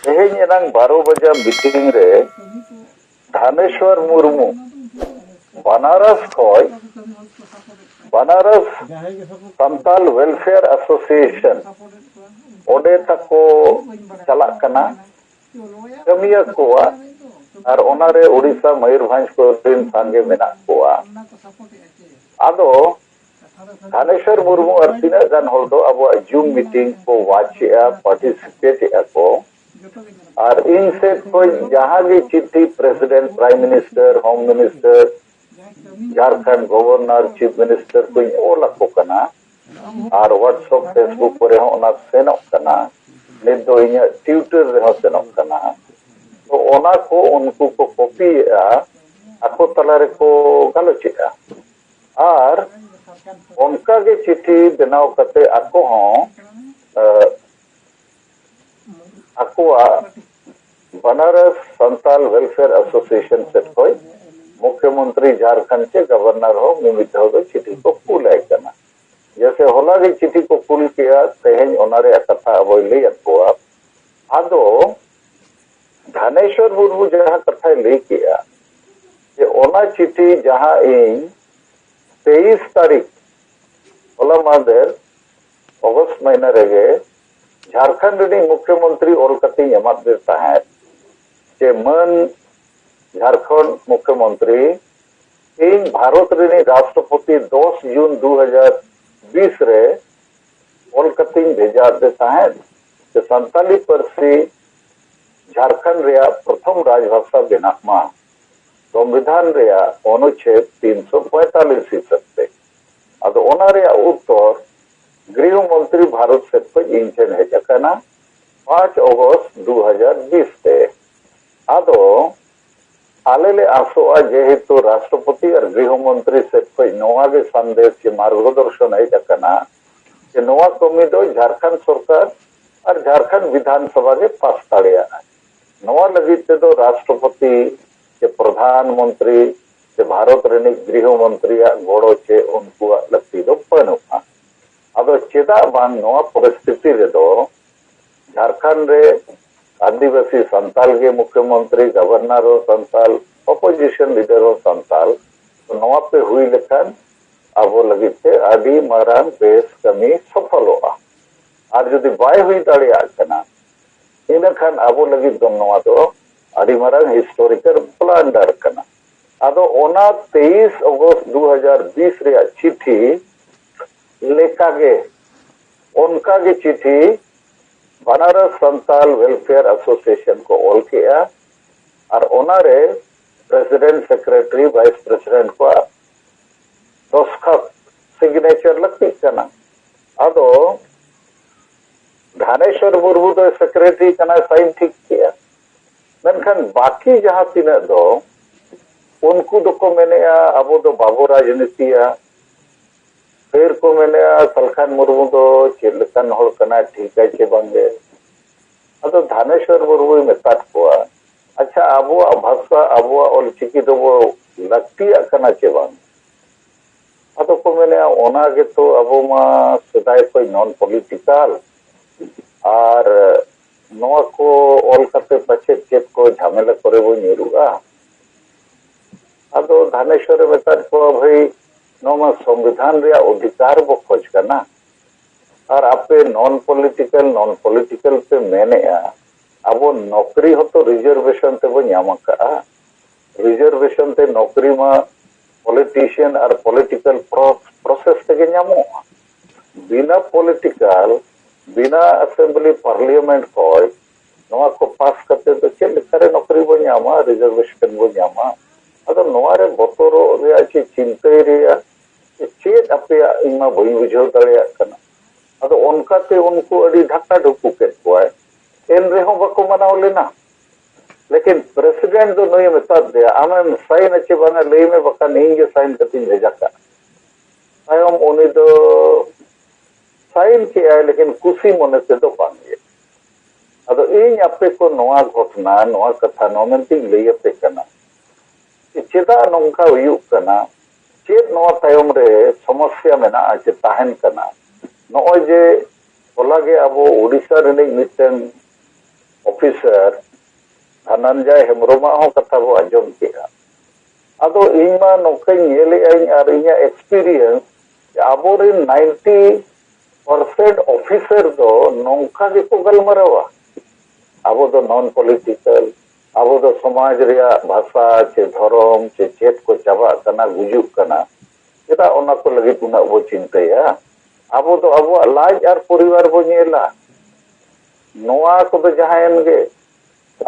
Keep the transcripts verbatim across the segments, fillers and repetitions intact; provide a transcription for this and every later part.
ᱛᱮᱦᱮᱧ ᱮᱱᱟᱝ ᱵᱟᱨᱚ ᱵᱟᱡᱟ ᱢᱤᱴᱤᱝ ᱨᱮ ᱫᱷᱟᱱᱮᱥᱣᱚᱨ ᱢᱩᱨᱢᱩ ᱵᱟᱱᱟᱨᱚᱥ ᱠᱷᱚᱡ, ᱵᱟᱱᱟᱨᱚᱥ ᱥᱟᱱᱛᱟᱞ ᱣᱮᱞᱯᱷᱮᱭᱟᱨ ᱮᱥᱳᱥᱤᱭᱮᱥᱚᱱ, ᱚᱸᱰᱮ ᱛᱟᱠᱚ ᱪᱟᱞᱟᱜ ᱠᱟᱱᱟ ᱠᱟᱹᱢᱤᱭᱟᱹ ᱠᱚᱣᱟᱜ, ᱟᱨ ᱚᱱᱟᱨᱮ ᱩᱰᱤᱥᱟ ᱢᱚᱭᱩᱨᱵᱷᱚᱸᱡᱽ ᱠᱚᱨᱮᱱ ᱥᱟᱸᱜᱮ ᱢᱮᱱᱟᱜ ᱠᱚᱣᱟ᱾ ᱟᱫᱚ ᱫᱷᱟᱱᱮᱥᱣᱚᱨ ᱢᱩᱨᱢᱩ ᱟᱨ ᱛᱤᱱᱟᱹᱜ ᱜᱟᱱ ᱦᱚᱲ ᱫᱚ ᱟᱵᱚᱣᱟᱜ ᱡᱩᱢ ᱢᱤᱴᱤᱝ ᱠᱚ ᱣᱟᱪ ᱮᱜᱼᱟ, ᱯᱟᱨᱴᱤᱥᱤᱯᱮᱴ ᱮᱜᱼᱟ ᱠᱚ, ᱟᱨ ᱤᱧ ᱥᱮᱫ ᱠᱷᱚᱱ ᱡᱟᱦᱟᱸ ᱜᱮ ᱪᱤᱴᱷᱤ president, prime minister, home minister, Jharkhand governor, chief minister ᱠᱚᱧ ᱚᱞ ᱟᱠᱚ ᱠᱟᱱᱟ, ᱟᱨ WhatsApp, Facebook ᱠᱚᱨᱮ ᱦᱚᱸ ᱚᱱᱟ ᱥᱮᱱᱚᱜ ᱠᱟᱱᱟ, ᱱᱤᱛ ᱫᱚ ᱤᱧᱟᱹᱜ ᱴᱩᱭᱴᱟᱨ ᱨᱮᱦᱚᱸ ᱥᱮᱱᱚᱜ ᱠᱟᱱᱟ᱾ ᱛᱚ ᱚᱱᱟ ᱠᱚ ᱩᱱᱠᱩ ᱠᱚ ᱠᱚᱯᱤᱭᱮᱫᱼᱟ, ᱟᱠᱚ ᱛᱟᱞᱟ ᱨᱮᱠᱚ ᱜᱟᱞᱚᱪᱮᱫᱼᱟ, ᱟᱨ ᱚᱱᱠᱟ ᱜᱮ ᱪᱤᱴᱷᱤ ᱵᱮᱱᱟᱣ ᱠᱟᱛᱮ ᱟᱠᱚ ᱦᱚᱸ, ᱮ, ᱟᱠᱚᱣᱟᱜ ᱵᱟᱱᱟᱨᱚᱥ ᱥᱟᱱᱛᱟᱞ ᱣᱮᱞᱯᱷᱮᱭᱟᱨ ᱮᱥᱳᱥᱤᱭᱮᱥᱚᱱ ᱥᱮᱫ ᱠᱷᱚᱱ ᱢᱩᱠᱷᱭᱚᱢᱚᱱᱛᱨᱤ ᱡᱷᱟᱲᱠᱷᱚᱸᱰ ᱪᱮ ᱜᱚᱵᱷᱚᱨᱱᱚᱨ ᱦᱚᱸ ᱢᱤᱢᱤᱫ ᱫᱷᱟᱣ ᱫᱚ ᱪᱤᱴᱷᱤ ᱠᱚ ᱠᱩᱞ ᱟᱭ ᱠᱟᱱᱟ᱾ ᱡᱮᱭᱥᱮ ᱦᱚᱞᱟ ᱜᱮ ᱪᱤᱴᱷᱤ ᱠᱚ ᱠᱩᱞ ᱠᱮᱜᱼᱟ, ᱛᱮᱦᱮᱧ ᱚᱱᱟ ᱨᱮᱭᱟᱜ ᱠᱟᱛᱷᱟ ᱟᱵᱚᱭ ᱞᱟᱹᱭ ᱟᱠᱚᱣᱟ᱾ ᱟᱫᱚ ᱫᱷᱟᱱᱮᱥᱣᱚᱨ ᱢᱩᱨᱢᱩ ᱡᱟᱦᱟᱸ ᱠᱟᱛᱷᱟᱭ ᱞᱟᱹᱭ ᱠᱮᱜᱼᱟ, ᱡᱮ ᱚᱱᱟ ᱪᱤᱴᱷᱤ ᱡᱟᱦᱟᱸ ᱤᱧ ᱛᱮᱭᱤᱥ ᱛᱟᱹᱨᱤᱠᱷ, ᱦᱚᱞᱟ ᱢᱟᱦᱫᱮᱨ, ᱚᱜᱚᱥᱴ ᱢᱟᱹᱦᱱᱟᱹ ᱨᱮᱜᱮ ᱡᱷᱟᱲᱠᱷᱚᱸᱰ ᱨᱤᱱᱤᱡ ᱢᱩᱠᱷᱭᱚᱢᱚᱱᱛᱨᱤ ᱚᱞ ᱠᱟᱛᱮᱧ ᱮᱢᱟᱫ ᱫᱮ ᱛᱟᱦᱮᱸᱫ, ᱡᱮ ᱢᱟᱹᱱ ᱡᱷᱟᱲᱠᱷᱚᱸᱰ ᱢᱩᱠᱷᱭᱚᱢᱚᱱᱛᱨᱤ, ᱤᱧ ᱵᱷᱟᱨᱚᱛ ᱨᱤᱱᱤᱡ ᱨᱟᱥᱴᱨᱚᱯᱚᱛᱤ ᱫᱚᱥ ᱡᱩᱱ ᱫᱩ ᱦᱟᱡᱟᱨ ᱵᱤᱥ ᱨᱮ ᱚᱞ ᱠᱟᱛᱮᱧ ᱵᱷᱮᱡᱟ ᱟᱫᱮ ᱛᱟᱦᱮᱸᱫ, ᱡᱮ ᱥᱟᱱᱛᱟᱞᱤ ᱯᱟᱹᱨᱥᱤ ᱡᱷᱟᱲᱠᱷᱚᱸᱰ ᱨᱮᱭᱟᱜ ᱯᱨᱚᱛᱷᱚᱢ ᱨᱟᱡᱽᱵᱷᱟᱥᱟ ᱵᱮᱱᱟᱜ ᱢᱟ᱾ ᱥᱚᱝᱵᱤᱫᱷᱟᱱ ᱨᱮᱭᱟᱜ ᱚᱱᱩᱪᱷᱮᱫ ᱛᱤᱱᱥᱚ ᱯᱚᱸᱭᱛᱟᱞᱤᱥ ᱦᱤᱥᱟᱹᱵ ᱛᱮ᱾ ᱟᱫᱚ ᱚᱱᱟ ᱨᱮᱭᱟᱜ ᱩᱛᱛᱚᱨ ᱜᱨᱤᱦᱚ ᱢᱚᱱᱛᱨᱤ ᱵᱷᱟᱨᱚᱛ ᱥᱮᱫ ᱠᱷᱚᱱ ᱤᱧ ᱴᱷᱮᱱ ᱦᱮᱡ ᱟᱠᱟᱱᱟ ᱯᱟᱸᱪ ᱚᱜᱚᱥᱴ ᱫᱩ ᱦᱟᱡᱟᱨ ᱵᱤᱥ ᱛᱮ᱾ ᱟᱫᱚ ᱟᱞᱮ ᱞᱮ ᱟᱥᱚᱜᱼᱟ, ᱡᱮᱦᱮᱛᱩ ᱨᱟᱥᱴᱨᱚᱯᱚᱛᱤ ᱟᱨ ᱜᱨᱤᱦᱚ ᱢᱚᱱᱛᱨᱤ ᱥᱮᱫ ᱠᱷᱚᱱ ᱱᱚᱣᱟ ᱜᱮ ᱥᱟᱸᱫᱮᱥ ᱥᱮ ᱢᱟᱨᱜᱚᱫᱚᱨᱥᱚᱱ ᱦᱮᱡ ᱟᱠᱟᱱᱟ, ᱡᱮ ᱱᱚᱣᱟ ᱠᱟᱹᱢᱤ ᱫᱚ ᱡᱷᱟᱲᱠᱷᱚᱸᱰ ᱥᱚᱨᱠᱟᱨ ᱟᱨ ᱡᱷᱟᱲᱠᱷᱚᱸᱰ ᱵᱤᱫᱷᱟᱱ ᱥᱚᱵᱷᱟ ᱜᱮ ᱯᱟᱥ ᱫᱟᱲᱮᱭᱟᱜᱼᱟ᱾ ᱱᱚᱣᱟ ᱞᱟᱹᱜᱤᱫ ᱛᱮᱫᱚ ᱨᱟᱥᱴᱨᱚᱯᱚᱛᱤ ᱥᱮ ᱯᱨᱚᱫᱷᱟᱱ ᱢᱚᱱᱛᱨᱤ ᱥᱮ ᱵᱷᱟᱨᱚᱛ ᱨᱤᱱᱤᱡ ᱜᱨᱤᱦᱚ ᱢᱚᱱᱛᱨᱤᱭᱟᱜ ᱜᱚᱲᱚ ᱪᱮ ᱩᱱᱠᱩᱣᱟᱜ ᱞᱟᱹᱠᱛᱤ ᱫᱚ ᱵᱟᱹᱱᱩᱜᱼᱟ᱾ ᱟᱫᱚ ᱪᱮᱫᱟᱜ ᱵᱟᱝ ᱱᱚᱣᱟ ᱯᱚᱨᱤᱥᱛᱷᱤᱛᱤ ᱨᱮᱫᱚ ᱡᱷᱟᱲᱠᱷᱚᱸᱰ ᱨᱮ ᱟᱹᱫᱤᱵᱟᱹᱥᱤ ᱥᱟᱱᱛᱟᱞ ᱜᱮ ᱢᱩᱠᱷᱭᱚᱢᱚᱱᱛᱨᱤ, ᱜᱚᱵᱷᱚᱨᱱᱚᱨ ᱦᱚᱸ ᱥᱟᱱᱛᱟᱞ, ᱚᱯᱳᱡᱤᱥᱚᱱ ᱞᱤᱰᱟᱨ ᱦᱚᱸ ᱥᱟᱱᱛᱟᱞ᱾ ᱱᱚᱣᱟ ᱯᱮ ᱦᱩᱭ ᱞᱮᱠᱷᱟᱱ ᱟᱵᱚ ᱞᱟᱹᱜᱤᱫ ᱛᱮ ᱟᱹᱰᱤ ᱢᱟᱨᱟᱝ ᱵᱮᱥ ᱠᱟᱹᱢᱤ ᱥᱚᱯᱷᱚᱞᱚᱜᱼᱟ᱾ ᱟᱨ ᱡᱩᱫᱤ ᱵᱟᱭ ᱦᱩᱭ ᱫᱟᱲᱮᱭᱟᱜ ᱠᱟᱱᱟ, ᱤᱱᱟᱹᱠᱷᱟᱱ ᱟᱵᱚ ᱞᱟᱹᱜᱤᱫ ᱫᱚ ᱱᱚᱣᱟ ᱫᱚ ᱟᱹᱰᱤ ᱢᱟᱨᱟᱝ ᱦᱤᱥᱴᱳᱨᱤᱠᱟᱞ ᱵᱞᱟᱱᱰᱟᱨ ᱠᱟᱱᱟ᱾ ᱟᱫᱚ ᱚᱱᱟ ᱛᱮᱭᱤᱥ ᱚᱜᱚᱥᱴ ᱫᱩ ᱦᱟᱡᱟᱨ ᱵᱤᱥ ᱨᱮᱭᱟᱜ ᱪᱤᱴᱷᱤ ᱞᱮᱠᱟᱜᱮ, ᱚᱱᱠᱟᱜᱮ ᱪᱤᱴᱷᱤ ᱵᱟᱱᱟᱨᱚᱥ ᱥᱟᱱᱛᱟᱞ ᱣᱮᱞᱯᱷᱮᱭᱟᱨ ᱮᱥᱳᱥᱤᱭᱮᱥᱚᱱ ᱠᱚ ᱚᱞ ᱠᱮᱜᱼᱟ᱾ ᱟᱨ ᱚᱱᱟᱨᱮ ᱯᱨᱮᱥᱤᱰᱮᱱᱴ, ᱥᱮᱠᱨᱮᱴᱟᱨᱤ, ᱵᱷᱟᱭᱤᱥ ᱯᱨᱮᱥᱤᱰᱮᱱᱴ ᱠᱚᱣᱟᱜ ᱫᱚᱥᱠᱷᱚᱛ, ᱥᱤᱜᱽᱱᱮᱪᱟᱨ ᱞᱟᱹᱠᱛᱤᱜ ᱠᱟᱱᱟ᱾ ᱟᱫᱚ ᱫᱷᱟᱱᱮᱥᱣᱚᱨ ᱢᱩᱨᱢᱩ ᱫᱚ ᱥᱮᱠᱨᱮᱴᱟᱨᱤ ᱠᱟᱱᱟᱭ, ᱥᱟᱭᱤᱱ ᱴᱷᱤᱠ ᱠᱮᱜᱼᱟ᱾ ᱢᱮᱱᱠᱷᱟᱱ ᱵᱟᱹᱠᱤ ᱡᱟᱦᱟᱸ ᱛᱤᱱᱟᱹᱜ ᱫᱚ, ᱩᱱᱠᱩ ᱫᱚᱠᱚ ᱢᱮᱱᱮᱜᱼᱟ, ᱟᱵᱚ ᱫᱚ ᱵᱟᱵᱚ ᱨᱟᱡᱽᱱᱤᱛᱤᱭᱟ᱾ ᱯᱷᱤᱨ ᱠᱚ ᱢᱮᱱᱮᱜᱼᱟ, ᱥᱟᱞᱠᱷᱟᱱ ᱢᱩᱨᱢᱩ ᱫᱚ ᱪᱮᱫ ᱞᱮᱠᱟᱱ ᱦᱚᱲ ᱠᱟᱱᱟᱭ, ᱴᱷᱤᱠᱟᱭ ᱪᱮ ᱵᱟᱝᱜᱮ᱾ ᱟᱫᱚ ᱫᱷᱟᱱᱮᱥᱣᱚᱨ ᱢᱩᱨᱢᱩᱭ ᱢᱮᱛᱟᱫ ᱠᱚᱣᱟ, ᱟᱪᱪᱷᱟ, ᱟᱵᱚᱣᱟᱜ ᱵᱷᱟᱥᱟ, ᱟᱵᱚᱣᱟᱜ ᱚᱞᱪᱤᱠᱤ ᱫᱚᱵᱚ ᱞᱟᱹᱠᱛᱤᱭᱟᱜ ᱠᱟᱱᱟ ᱪᱮ ᱵᱟᱝ? ᱟᱫᱚ ᱠᱚ ᱢᱮᱱᱮᱜᱼᱟ, ᱚᱱᱟ ᱜᱮᱛᱚ ᱟᱵᱚ ᱢᱟ ᱥᱮᱫᱟᱭ ᱠᱷᱚᱱ ᱱᱚᱱ ᱯᱚᱞᱤᱴᱤᱠᱟᱞ, ᱟᱨ ᱱᱚᱣᱟ ᱠᱚ ᱚᱞ ᱠᱟᱛᱮ ᱯᱟᱪᱮᱫ ᱪᱮᱫ ᱠᱚ ᱡᱷᱟᱢᱮᱞᱟ ᱠᱚᱨᱮ ᱵᱚ ᱧᱩᱨᱩᱜᱼᱟ᱾ ᱟᱫᱚ ᱫᱷᱟᱱᱮᱥᱣᱚᱨᱮ ᱢᱮᱛᱟᱫ ᱠᱚᱣᱟ, ᱵᱷᱟᱹᱭ, ᱱᱚᱣᱟ ᱢᱟ ᱥᱚᱝᱵᱤᱫᱷᱟᱱ ᱨᱮᱭᱟᱜ ᱚᱫᱷᱤᱠᱟᱨ ᱵᱚ ᱠᱷᱚᱡᱽ ᱠᱟᱱᱟ, ᱟᱨ ᱟᱯᱮ ᱱᱚᱱ ᱯᱚᱞᱤᱴᱤᱠᱟᱞ, ᱱᱚᱱ ᱯᱚᱞᱤᱴᱤᱠᱟᱞ ᱯᱮ ᱢᱮᱱᱮᱜᱼᱟ᱾ ᱟᱵᱚ ᱱᱚᱠᱨᱤ ᱦᱚᱸᱛᱚ ᱨᱤᱡᱟᱨᱵᱷᱮᱥᱚᱱ ᱛᱮᱵᱚ ᱧᱟᱢ ᱟᱠᱟᱜᱼᱟ᱾ ᱨᱤᱡᱟᱨᱵᱷᱮᱥᱚᱱ ᱛᱮ ᱱᱚᱠᱨᱤ ᱢᱟ ᱯᱚᱞᱤᱴᱤᱥᱤᱭᱟᱱ ᱟᱨ ᱯᱚᱞᱤᱴᱤᱠᱟᱞ ᱯᱨᱚ-, ᱯᱨᱚᱥᱮᱥ ᱛᱮᱜᱮ ᱧᱟᱢᱚᱜᱼᱟ᱾ ᱵᱤᱱᱟ ᱯᱚᱞᱤᱴᱤᱠᱟᱞ, ᱵᱤᱱᱟ ᱟᱥᱮᱢᱵᱞᱤ ᱯᱟᱨᱞᱤᱭᱟᱢᱮᱱᱴ ᱠᱷᱚᱡ ᱱᱚᱣᱟ ᱠᱚ ᱯᱟᱥ ᱠᱟᱛᱮ ᱫᱚ ᱪᱮᱫ ᱞᱮᱠᱟᱨᱮ ᱱᱚᱠᱨᱤ ᱵᱚ ᱧᱟᱢᱟ, ᱨᱤᱡᱟᱨᱵᱷᱮᱥᱚᱱ ᱵᱚ ᱧᱟᱢᱟ? ᱟᱫᱚ ᱱᱚᱣᱟ ᱨᱮ ᱵᱚᱛᱚᱨᱚᱜ ᱨᱮᱭᱟᱜ ᱪᱮ ᱪᱤᱱᱛᱟᱹᱭ ᱨᱮᱭᱟᱜ ᱪᱮᱫ ᱟᱯᱮᱭᱟᱜ, ᱤᱧ ᱢᱟ ᱵᱟᱹᱧ ᱵᱩᱡᱷᱟᱹᱣ ᱫᱟᱲᱮᱭᱟᱜ ᱠᱟᱱᱟ᱾ ᱟᱫᱚ ᱚᱱᱠᱟᱛᱮ ᱩᱱᱠᱩ ᱟᱹᱰᱤ ᱰᱷᱟᱠᱟ ᱰᱷᱩᱠᱩ ᱠᱮᱫ ᱠᱚᱣᱟᱭ, ᱮᱱ ᱨᱮᱦᱚᱸ ᱵᱟᱠᱚ ᱢᱟᱱᱟᱣ ᱞᱮᱱᱟ᱾ ᱞᱮᱠᱤᱱ ᱯᱨᱮᱥᱤᱰᱮᱱᱴ ᱫᱚ ᱱᱩᱭᱮ ᱢᱮᱛᱟᱫ ᱫᱮᱭᱟ, "ᱟᱢᱮᱢ ᱥᱟᱭᱤᱱᱟ ᱪᱮ ᱵᱟᱝᱟ ᱞᱟᱹᱭ ᱢᱮ, ᱵᱟᱠᱷᱟᱱ ᱤᱧ ᱜᱮ ᱥᱟᱭᱤᱱ ᱠᱟᱛᱮᱧ ᱵᱷᱮᱡᱟ ᱠᱟᱜᱼᱟ᱾" ᱛᱟᱭᱚᱢ ᱩᱱᱤ ᱫᱚ ᱥᱟᱭᱤᱱ ᱠᱮᱜᱼᱟᱭ, ᱞᱮᱠᱤᱱ ᱠᱩᱥᱤ ᱢᱚᱱᱮ ᱛᱮᱫᱚ ᱵᱟᱝ ᱜᱮ᱾ ᱟᱫᱚ ᱤᱧ ᱟᱯᱮ ᱠᱚ ᱱᱚᱣᱟ ᱜᱷᱚᱴᱱᱟ, ᱱᱚᱣᱟ ᱠᱟᱛᱷᱟ ᱱᱚᱣᱟ ᱢᱮᱱᱛᱮᱧ ᱞᱟᱹᱭ ᱟᱯᱮ ᱠᱟᱱᱟ, ᱪᱮᱫᱟᱜ ᱱᱚᱝᱠᱟ ᱦᱩᱭᱩᱜ ᱠᱟᱱᱟ, ᱪᱮᱫ ᱱᱚᱣᱟ ᱛᱟᱭᱚᱢ ᱨᱮ ᱥᱚᱢᱚᱥᱭᱟ ᱢᱮᱱᱟᱜᱼᱟ ᱪᱮ ᱛᱟᱦᱮᱱ ᱠᱟᱱᱟ? ᱱᱚᱜᱼᱚᱭ ᱡᱮ ᱦᱚᱞᱟ ᱜᱮ ᱟᱵᱚ ᱳᱰᱤᱥᱟ ᱨᱤᱱᱤᱡ ᱢᱤᱫᱴᱮᱱ ᱚᱯᱷᱤᱥᱟᱨ ᱫᱷᱟᱱᱟᱱᱡᱚᱭ ᱦᱮᱢᱵᱨᱚᱢᱟᱜ ᱦᱚᱸ ᱠᱟᱛᱷᱟ ᱵᱚ ᱟᱸᱡᱚᱢ ᱠᱮᱜᱼᱟ᱾ ᱟᱫᱚ ᱤᱧ ᱢᱟ ᱱᱚᱝᱠᱟᱧ ᱧᱮᱞᱮᱜᱼᱟᱹᱧ ᱟᱨ ᱤᱧᱟᱹᱜ ᱮᱠᱥᱯᱤᱨᱤᱭᱮᱱᱥ ᱡᱮ ᱟᱵᱚᱨᱮᱱ ᱱᱟᱭᱤᱱᱴᱤ ᱯᱟᱨᱥᱮᱱᱴ ᱚᱯᱷᱤᱥᱟᱨ ᱫᱚ ᱱᱚᱝᱠᱟ ᱜᱮᱠᱚ ᱜᱟᱞᱢᱟᱨᱟᱣᱟ᱾ ᱟᱵᱚ ᱫᱚ ᱱᱚᱱ ᱯᱚᱞᱤᱴᱤᱠᱟᱞ, ᱟᱵᱚ ᱫᱚ ᱥᱚᱢᱟᱡᱽ ᱨᱮᱭᱟᱜ ᱵᱷᱟᱥᱟ ᱪᱮ ᱫᱷᱚᱨᱚᱢ ᱪᱮ ᱪᱮᱫ ᱠᱚ ᱪᱟᱵᱟᱜ ᱠᱟᱱᱟ, ᱜᱩᱡᱩᱜ ᱠᱟᱱᱟ, ᱪᱮᱫᱟᱜ ᱚᱱᱟ ᱠᱚ ᱞᱟᱹᱜᱤᱫ ᱩᱱᱟᱹᱜ ᱵᱚ ᱪᱤᱱᱛᱟᱹᱭᱟ? ᱟᱵᱚ ᱫᱚ ᱟᱵᱚᱣᱟᱜ ᱞᱟᱡ ᱟᱨ ᱯᱚᱨᱤᱵᱟᱨ ᱵᱚ ᱧᱮᱞᱟ᱾ ᱱᱚᱣᱟ ᱠᱚᱫᱚ ᱡᱟᱦᱟᱸᱭᱮᱱ ᱜᱮ᱾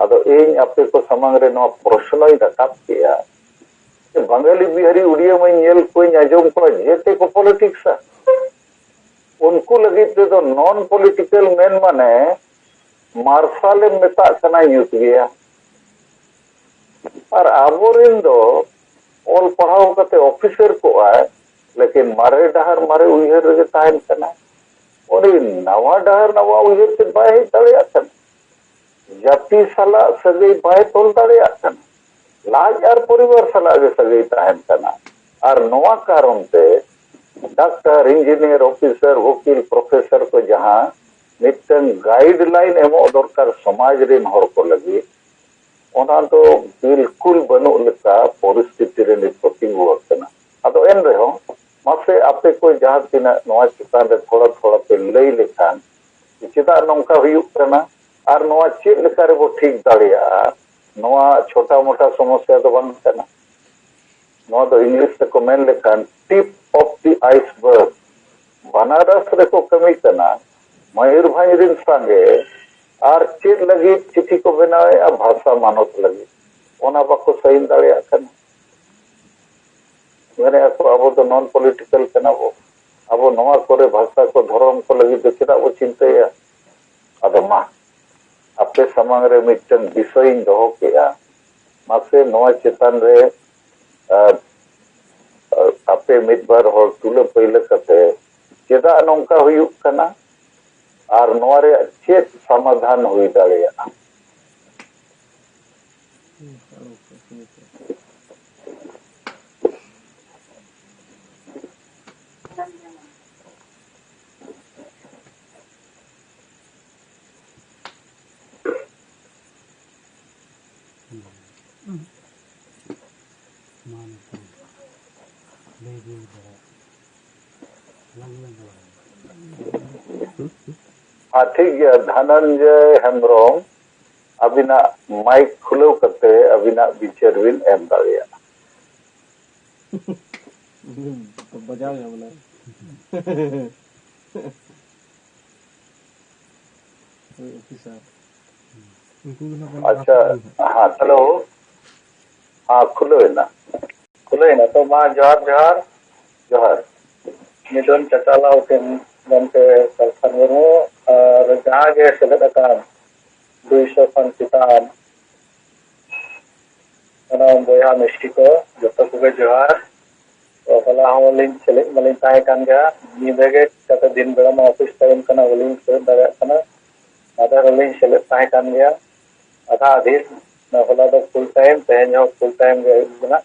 ᱟᱫᱚ ᱤᱧ ᱟᱯᱮ ᱠᱚ ᱥᱟᱢᱟᱝ ᱨᱮ ᱱᱚᱣᱟ ᱯᱨᱚᱥᱱᱚᱧ ᱨᱟᱠᱟᱵ ᱠᱮᱜᱼᱟ, ᱵᱟᱝᱜᱟᱞᱤ, ᱵᱤᱦᱟᱨᱤ, ᱩᱲᱤᱭᱟᱹ ᱢᱟᱧ ᱧᱮᱞ ᱠᱚᱣᱟᱧ, ᱟᱸᱡᱚᱢ ᱠᱚᱣᱟ, ᱡᱮᱛᱮ ᱠᱚ ᱯᱚᱞᱤᱴᱤᱠᱥᱟ᱾ ᱩᱱᱠᱩ ᱞᱟᱹᱜᱤᱫ ᱛᱮᱫᱚ ᱱᱚᱱ ᱯᱚᱞᱤᱴᱤᱠᱟᱞ ᱢᱮᱱ ᱢᱟᱱᱮ ᱢᱟᱨᱥᱟᱞᱮᱢ ᱢᱮᱛᱟᱜ ᱠᱟᱱᱟ, ᱧᱩᱛ ᱜᱮᱭᱟ᱾ ᱟᱨ ᱟᱵᱚᱨᱮᱱ ᱫᱚ ᱚᱞ ᱯᱟᱲᱦᱟᱣ ᱠᱟᱛᱮ ᱚᱯᱷᱤᱥᱟᱨ ᱠᱚᱜᱼᱟᱭ, ᱞᱮᱠᱤᱱ ᱢᱟᱨᱮ ᱰᱟᱦᱟᱨ ᱢᱟᱨᱮ ᱩᱭᱦᱟᱹᱨ ᱨᱮᱜᱮ ᱛᱟᱦᱮᱱ ᱠᱟᱱᱟ᱾ ᱩᱱᱤ ᱱᱟᱣᱟ ᱰᱟᱦᱟᱨ ᱱᱟᱣᱟ ᱩᱭᱦᱟᱹᱨ ᱛᱮ ᱵᱟᱭ ᱦᱮᱡ ᱫᱟᱲᱮᱭᱟᱜ ᱠᱟᱱᱟ᱾ ᱡᱟᱹᱛᱤ ᱥᱟᱞᱟᱜ ᱥᱟᱹᱜᱟᱹᱭ ᱵᱟᱭ ᱛᱚᱞ ᱫᱟᱲᱮᱭᱟᱜ ᱠᱟᱱᱟ᱾ ᱞᱟᱡ ᱟᱨ ᱯᱚᱨᱤᱵᱟᱨ ᱥᱟᱞᱟᱜ ᱜᱮ ᱥᱟᱹᱜᱟᱹᱭ ᱛᱟᱦᱮᱱ ᱠᱟᱱᱟ᱾ ᱟᱨ ᱱᱚᱣᱟ ᱠᱟᱨᱚᱱ ᱛᱮ ᱰᱟᱠᱛᱟᱨ, ᱤᱧᱡᱤᱱᱤᱭᱟᱨ, ᱚᱯᱷᱤᱥᱟᱨ, ᱩᱠᱤᱞ, ᱯᱨᱚᱯᱷᱮᱥᱚᱨ ᱠᱚ ᱡᱟᱦᱟᱸ ᱢᱤᱫᱴᱟᱝ ᱜᱟᱭᱤᱰ ᱞᱟᱭᱤᱱ ᱮᱢᱚᱜ ᱫᱚᱨᱠᱟᱨ ᱥᱚᱢᱟᱡᱽ ᱨᱮᱱ ᱦᱚᱲ ᱠᱚ ᱞᱟᱹᱜᱤᱫ, ᱚᱱᱟ ᱫᱚ ᱵᱤᱞᱠᱩᱞ ᱵᱟᱹᱱᱩᱜ ᱞᱮᱠᱟ ᱯᱚᱨᱤᱥᱛᱷᱤᱛᱤ ᱨᱮ ᱱᱤᱛ ᱠᱚ ᱛᱤᱸᱜᱩ ᱟᱠᱟᱱᱟ᱾ ᱟᱫᱚ ᱮᱱ ᱨᱮᱦᱚᱸ ᱢᱟᱥᱮ ᱟᱯᱮ ᱠᱚ ᱡᱟᱦᱟᱸ ᱛᱤᱱᱟᱹᱜ ᱱᱚᱣᱟ ᱪᱮᱛᱟᱱ ᱨᱮ ᱛᱷᱚᱲᱟ ᱛᱷᱚᱲᱟ ᱯᱮ ᱞᱟᱹᱭ ᱞᱮᱠᱷᱟᱱ, ᱪᱮᱫᱟᱜ ᱱᱚᱝᱠᱟ ᱦᱩᱭᱩᱜ ᱠᱟᱱᱟ ᱟᱨ ᱱᱚᱣᱟ ᱪᱮᱫ ᱞᱮᱠᱟ ᱨᱮᱵᱚ ᱴᱷᱤᱠ ᱫᱟᱲᱮᱭᱟᱜᱼᱟ? ᱱᱚᱣᱟ ᱪᱷᱳᱴᱟ ᱢᱳᱴᱟ ᱥᱚᱢᱚᱥᱥᱟ ᱫᱚ ᱵᱟᱝ ᱠᱟᱱᱟ᱾ ᱱᱚᱣᱟ ᱫᱚ ᱤᱝᱞᱤᱥ ᱛᱮᱠᱚ ᱢᱮᱱ ᱞᱮᱠᱷᱟᱱ ᱴᱤᱯ ᱚᱯ ᱫᱤ ᱟᱭᱤᱥᱵᱟᱨᱜ᱾ ᱵᱟᱱᱟᱨᱚᱥ ᱨᱮᱠᱚ ᱠᱟᱹᱢᱤ ᱠᱟᱱᱟ, ᱢᱚᱭᱩᱨᱵᱷᱚᱸᱡᱽ ᱨᱤᱱ ᱥᱟᱸᱜᱮ, ᱟᱨ ᱪᱮᱫ ᱞᱟᱹᱜᱤᱫ ᱪᱤᱴᱷᱤ ᱠᱚ ᱵᱮᱱᱟᱣᱮᱫᱼᱟ? ᱵᱷᱟᱥᱟ ᱢᱟᱱᱚᱛ ᱞᱟᱹᱜᱤᱫ᱾ ᱚᱱᱟ ᱵᱟᱠᱚ ᱥᱟᱭᱤᱱ ᱫᱟᱲᱮᱭᱟᱜ ᱠᱟᱱᱟ᱾ ᱢᱮᱱᱮᱫᱼᱟ ᱠᱚ ᱟᱵᱚ ᱫᱚ ᱱᱚᱱ ᱯᱚᱞᱤᱴᱤᱠᱟᱞ ᱠᱟᱱᱟ ᱵᱚ, ᱟᱵᱚ ᱱᱚᱣᱟ ᱠᱚᱨᱮ ᱵᱷᱟᱥᱟ ᱠᱚ ᱫᱷᱚᱨᱚᱢ ᱠᱚ ᱞᱟᱹᱜᱤᱫ ᱫᱚ ᱪᱮᱫᱟᱜ ᱵᱚ ᱪᱤᱱᱛᱟᱹᱭᱟ? ᱟᱫᱚ ᱢᱟ, ᱟᱯᱮ ᱥᱟᱢᱟᱝ ᱨᱮ ᱢᱤᱫᱴᱟᱝ ᱵᱤᱥᱚᱭ ᱤᱧ ᱫᱚᱦᱚ ᱠᱮᱜᱼᱟ, ᱢᱟᱥᱮ ᱱᱚᱣᱟ ᱪᱮᱛᱟᱱ ᱨᱮ, ᱟᱨ, ᱟᱨ ᱟᱯᱮ ᱢᱤᱫ ᱵᱟᱨ ᱦᱚᱲ ᱛᱩᱞᱟᱹ ᱯᱟᱹᱭᱞᱟᱹ ᱠᱟᱛᱮ ᱪᱮᱫᱟᱜ ᱱᱚᱝᱠᱟ ᱦᱩᱭᱩᱜ ᱠᱟᱱᱟ ᱟᱨ ᱱᱚᱣᱟ ᱨᱮᱭᱟᱜ ᱪᱮᱫ ᱥᱚᱢᱟᱫᱷᱟᱱ ᱦᱩᱭ ᱫᱟᱲᱮᱭᱟᱜᱼᱟ? ᱦᱮᱸ, ᱴᱷᱤᱠ ᱜᱮᱭᱟ᱾ ᱫᱷᱟᱱᱚᱱᱡᱚᱭ ᱦᱮᱢᱵᱨᱚᱢ, ᱟᱹᱵᱤᱱᱟᱜ ᱢᱟᱭᱤᱠ ᱠᱷᱩᱞᱟᱹᱣ ᱠᱟᱛᱮ ᱟᱹᱵᱤᱱᱟᱜ ᱵᱤᱪᱟᱹᱨ ᱵᱤᱱ ᱮᱢ ᱫᱟᱲᱮᱭᱟᱜᱼᱟ᱾ ᱵᱟᱡᱟᱣ ᱧᱟᱢ ᱮᱱᱟ᱾ ᱦᱳᱭ, ᱚᱯᱷᱤᱥᱟᱨ᱾ ᱩᱱᱠᱩ ᱜᱮ ᱱᱟᱜ ᱵᱚᱱ ᱟᱪᱪᱷᱟ, ᱦᱮᱸ, ᱦᱮᱞᱳ᱾ ᱦᱮᱸ, ᱠᱷᱩᱞᱟᱹᱣ ᱮᱱᱟ᱾ ᱠᱷᱩᱞᱟᱹᱣ ᱮᱱᱟ ᱛᱚ, ᱢᱟ ᱡᱚᱦᱟᱨ, ᱡᱚᱦᱟᱨ, ᱡᱚᱦᱟᱨ᱾ ᱱᱤᱫᱷᱟᱹᱱ ᱪᱟᱪᱟᱞᱟᱣ ᱴᱷᱮᱱ ᱜᱚᱢᱠᱮ ᱥᱟᱞᱠᱷᱟᱱ ᱢᱩᱨᱢᱩ ᱟᱨ ᱡᱟᱦᱟᱸ ᱜᱮ ᱥᱮᱞᱮᱫ ᱟᱠᱟᱱ ᱫᱩᱭᱥᱚ ᱠᱷᱚᱱ ᱪᱮᱛᱟᱱ ᱥᱟᱱᱟᱢ ᱵᱚᱭᱦᱟ ᱢᱤᱥᱴᱤ ᱠᱚ, ᱡᱚᱛᱚ ᱠᱚᱜᱮ ᱡᱚᱦᱟᱨ᱾ ᱛᱚ, ᱦᱚᱞᱟ ᱦᱚᱸ ᱞᱤᱧ ᱥᱮᱞᱮᱫ ᱢᱟᱞᱤᱧ ᱛᱟᱦᱮᱸ ᱠᱟᱱ ᱜᱮᱭᱟ᱾ ᱧᱤᱫᱟᱹ ᱜᱮ ᱪᱤᱠᱟᱹᱛᱮ ᱫᱤᱱ ᱵᱮᱲᱟ ᱢᱟ ᱚᱯᱷᱤᱥ ᱴᱟᱭᱤᱢ ᱠᱟᱱᱟ, ᱵᱟᱹᱞᱤᱧ ᱥᱮᱞᱮᱫ ᱫᱟᱲᱮᱭᱟᱜ ᱠᱟᱱᱟ᱾ ᱢᱟᱫᱷᱮᱨ ᱦᱚᱸᱞᱤᱧ ᱥᱮᱞᱮᱫ ᱛᱟᱦᱮᱸ ᱠᱟᱱ ᱜᱮᱭᱟ᱾ ᱟᱫᱷᱟ ᱟᱫᱷᱤ, ᱦᱚᱞᱟ ᱫᱚ ᱯᱷᱩᱞ ᱴᱟᱭᱤᱢ, ᱛᱮᱦᱮᱧ ᱦᱚᱸ ᱯᱷᱩᱞ ᱴᱟᱭᱤᱢ ᱜᱮ ᱦᱩᱭᱩᱜ ᱠᱟᱱᱟ᱾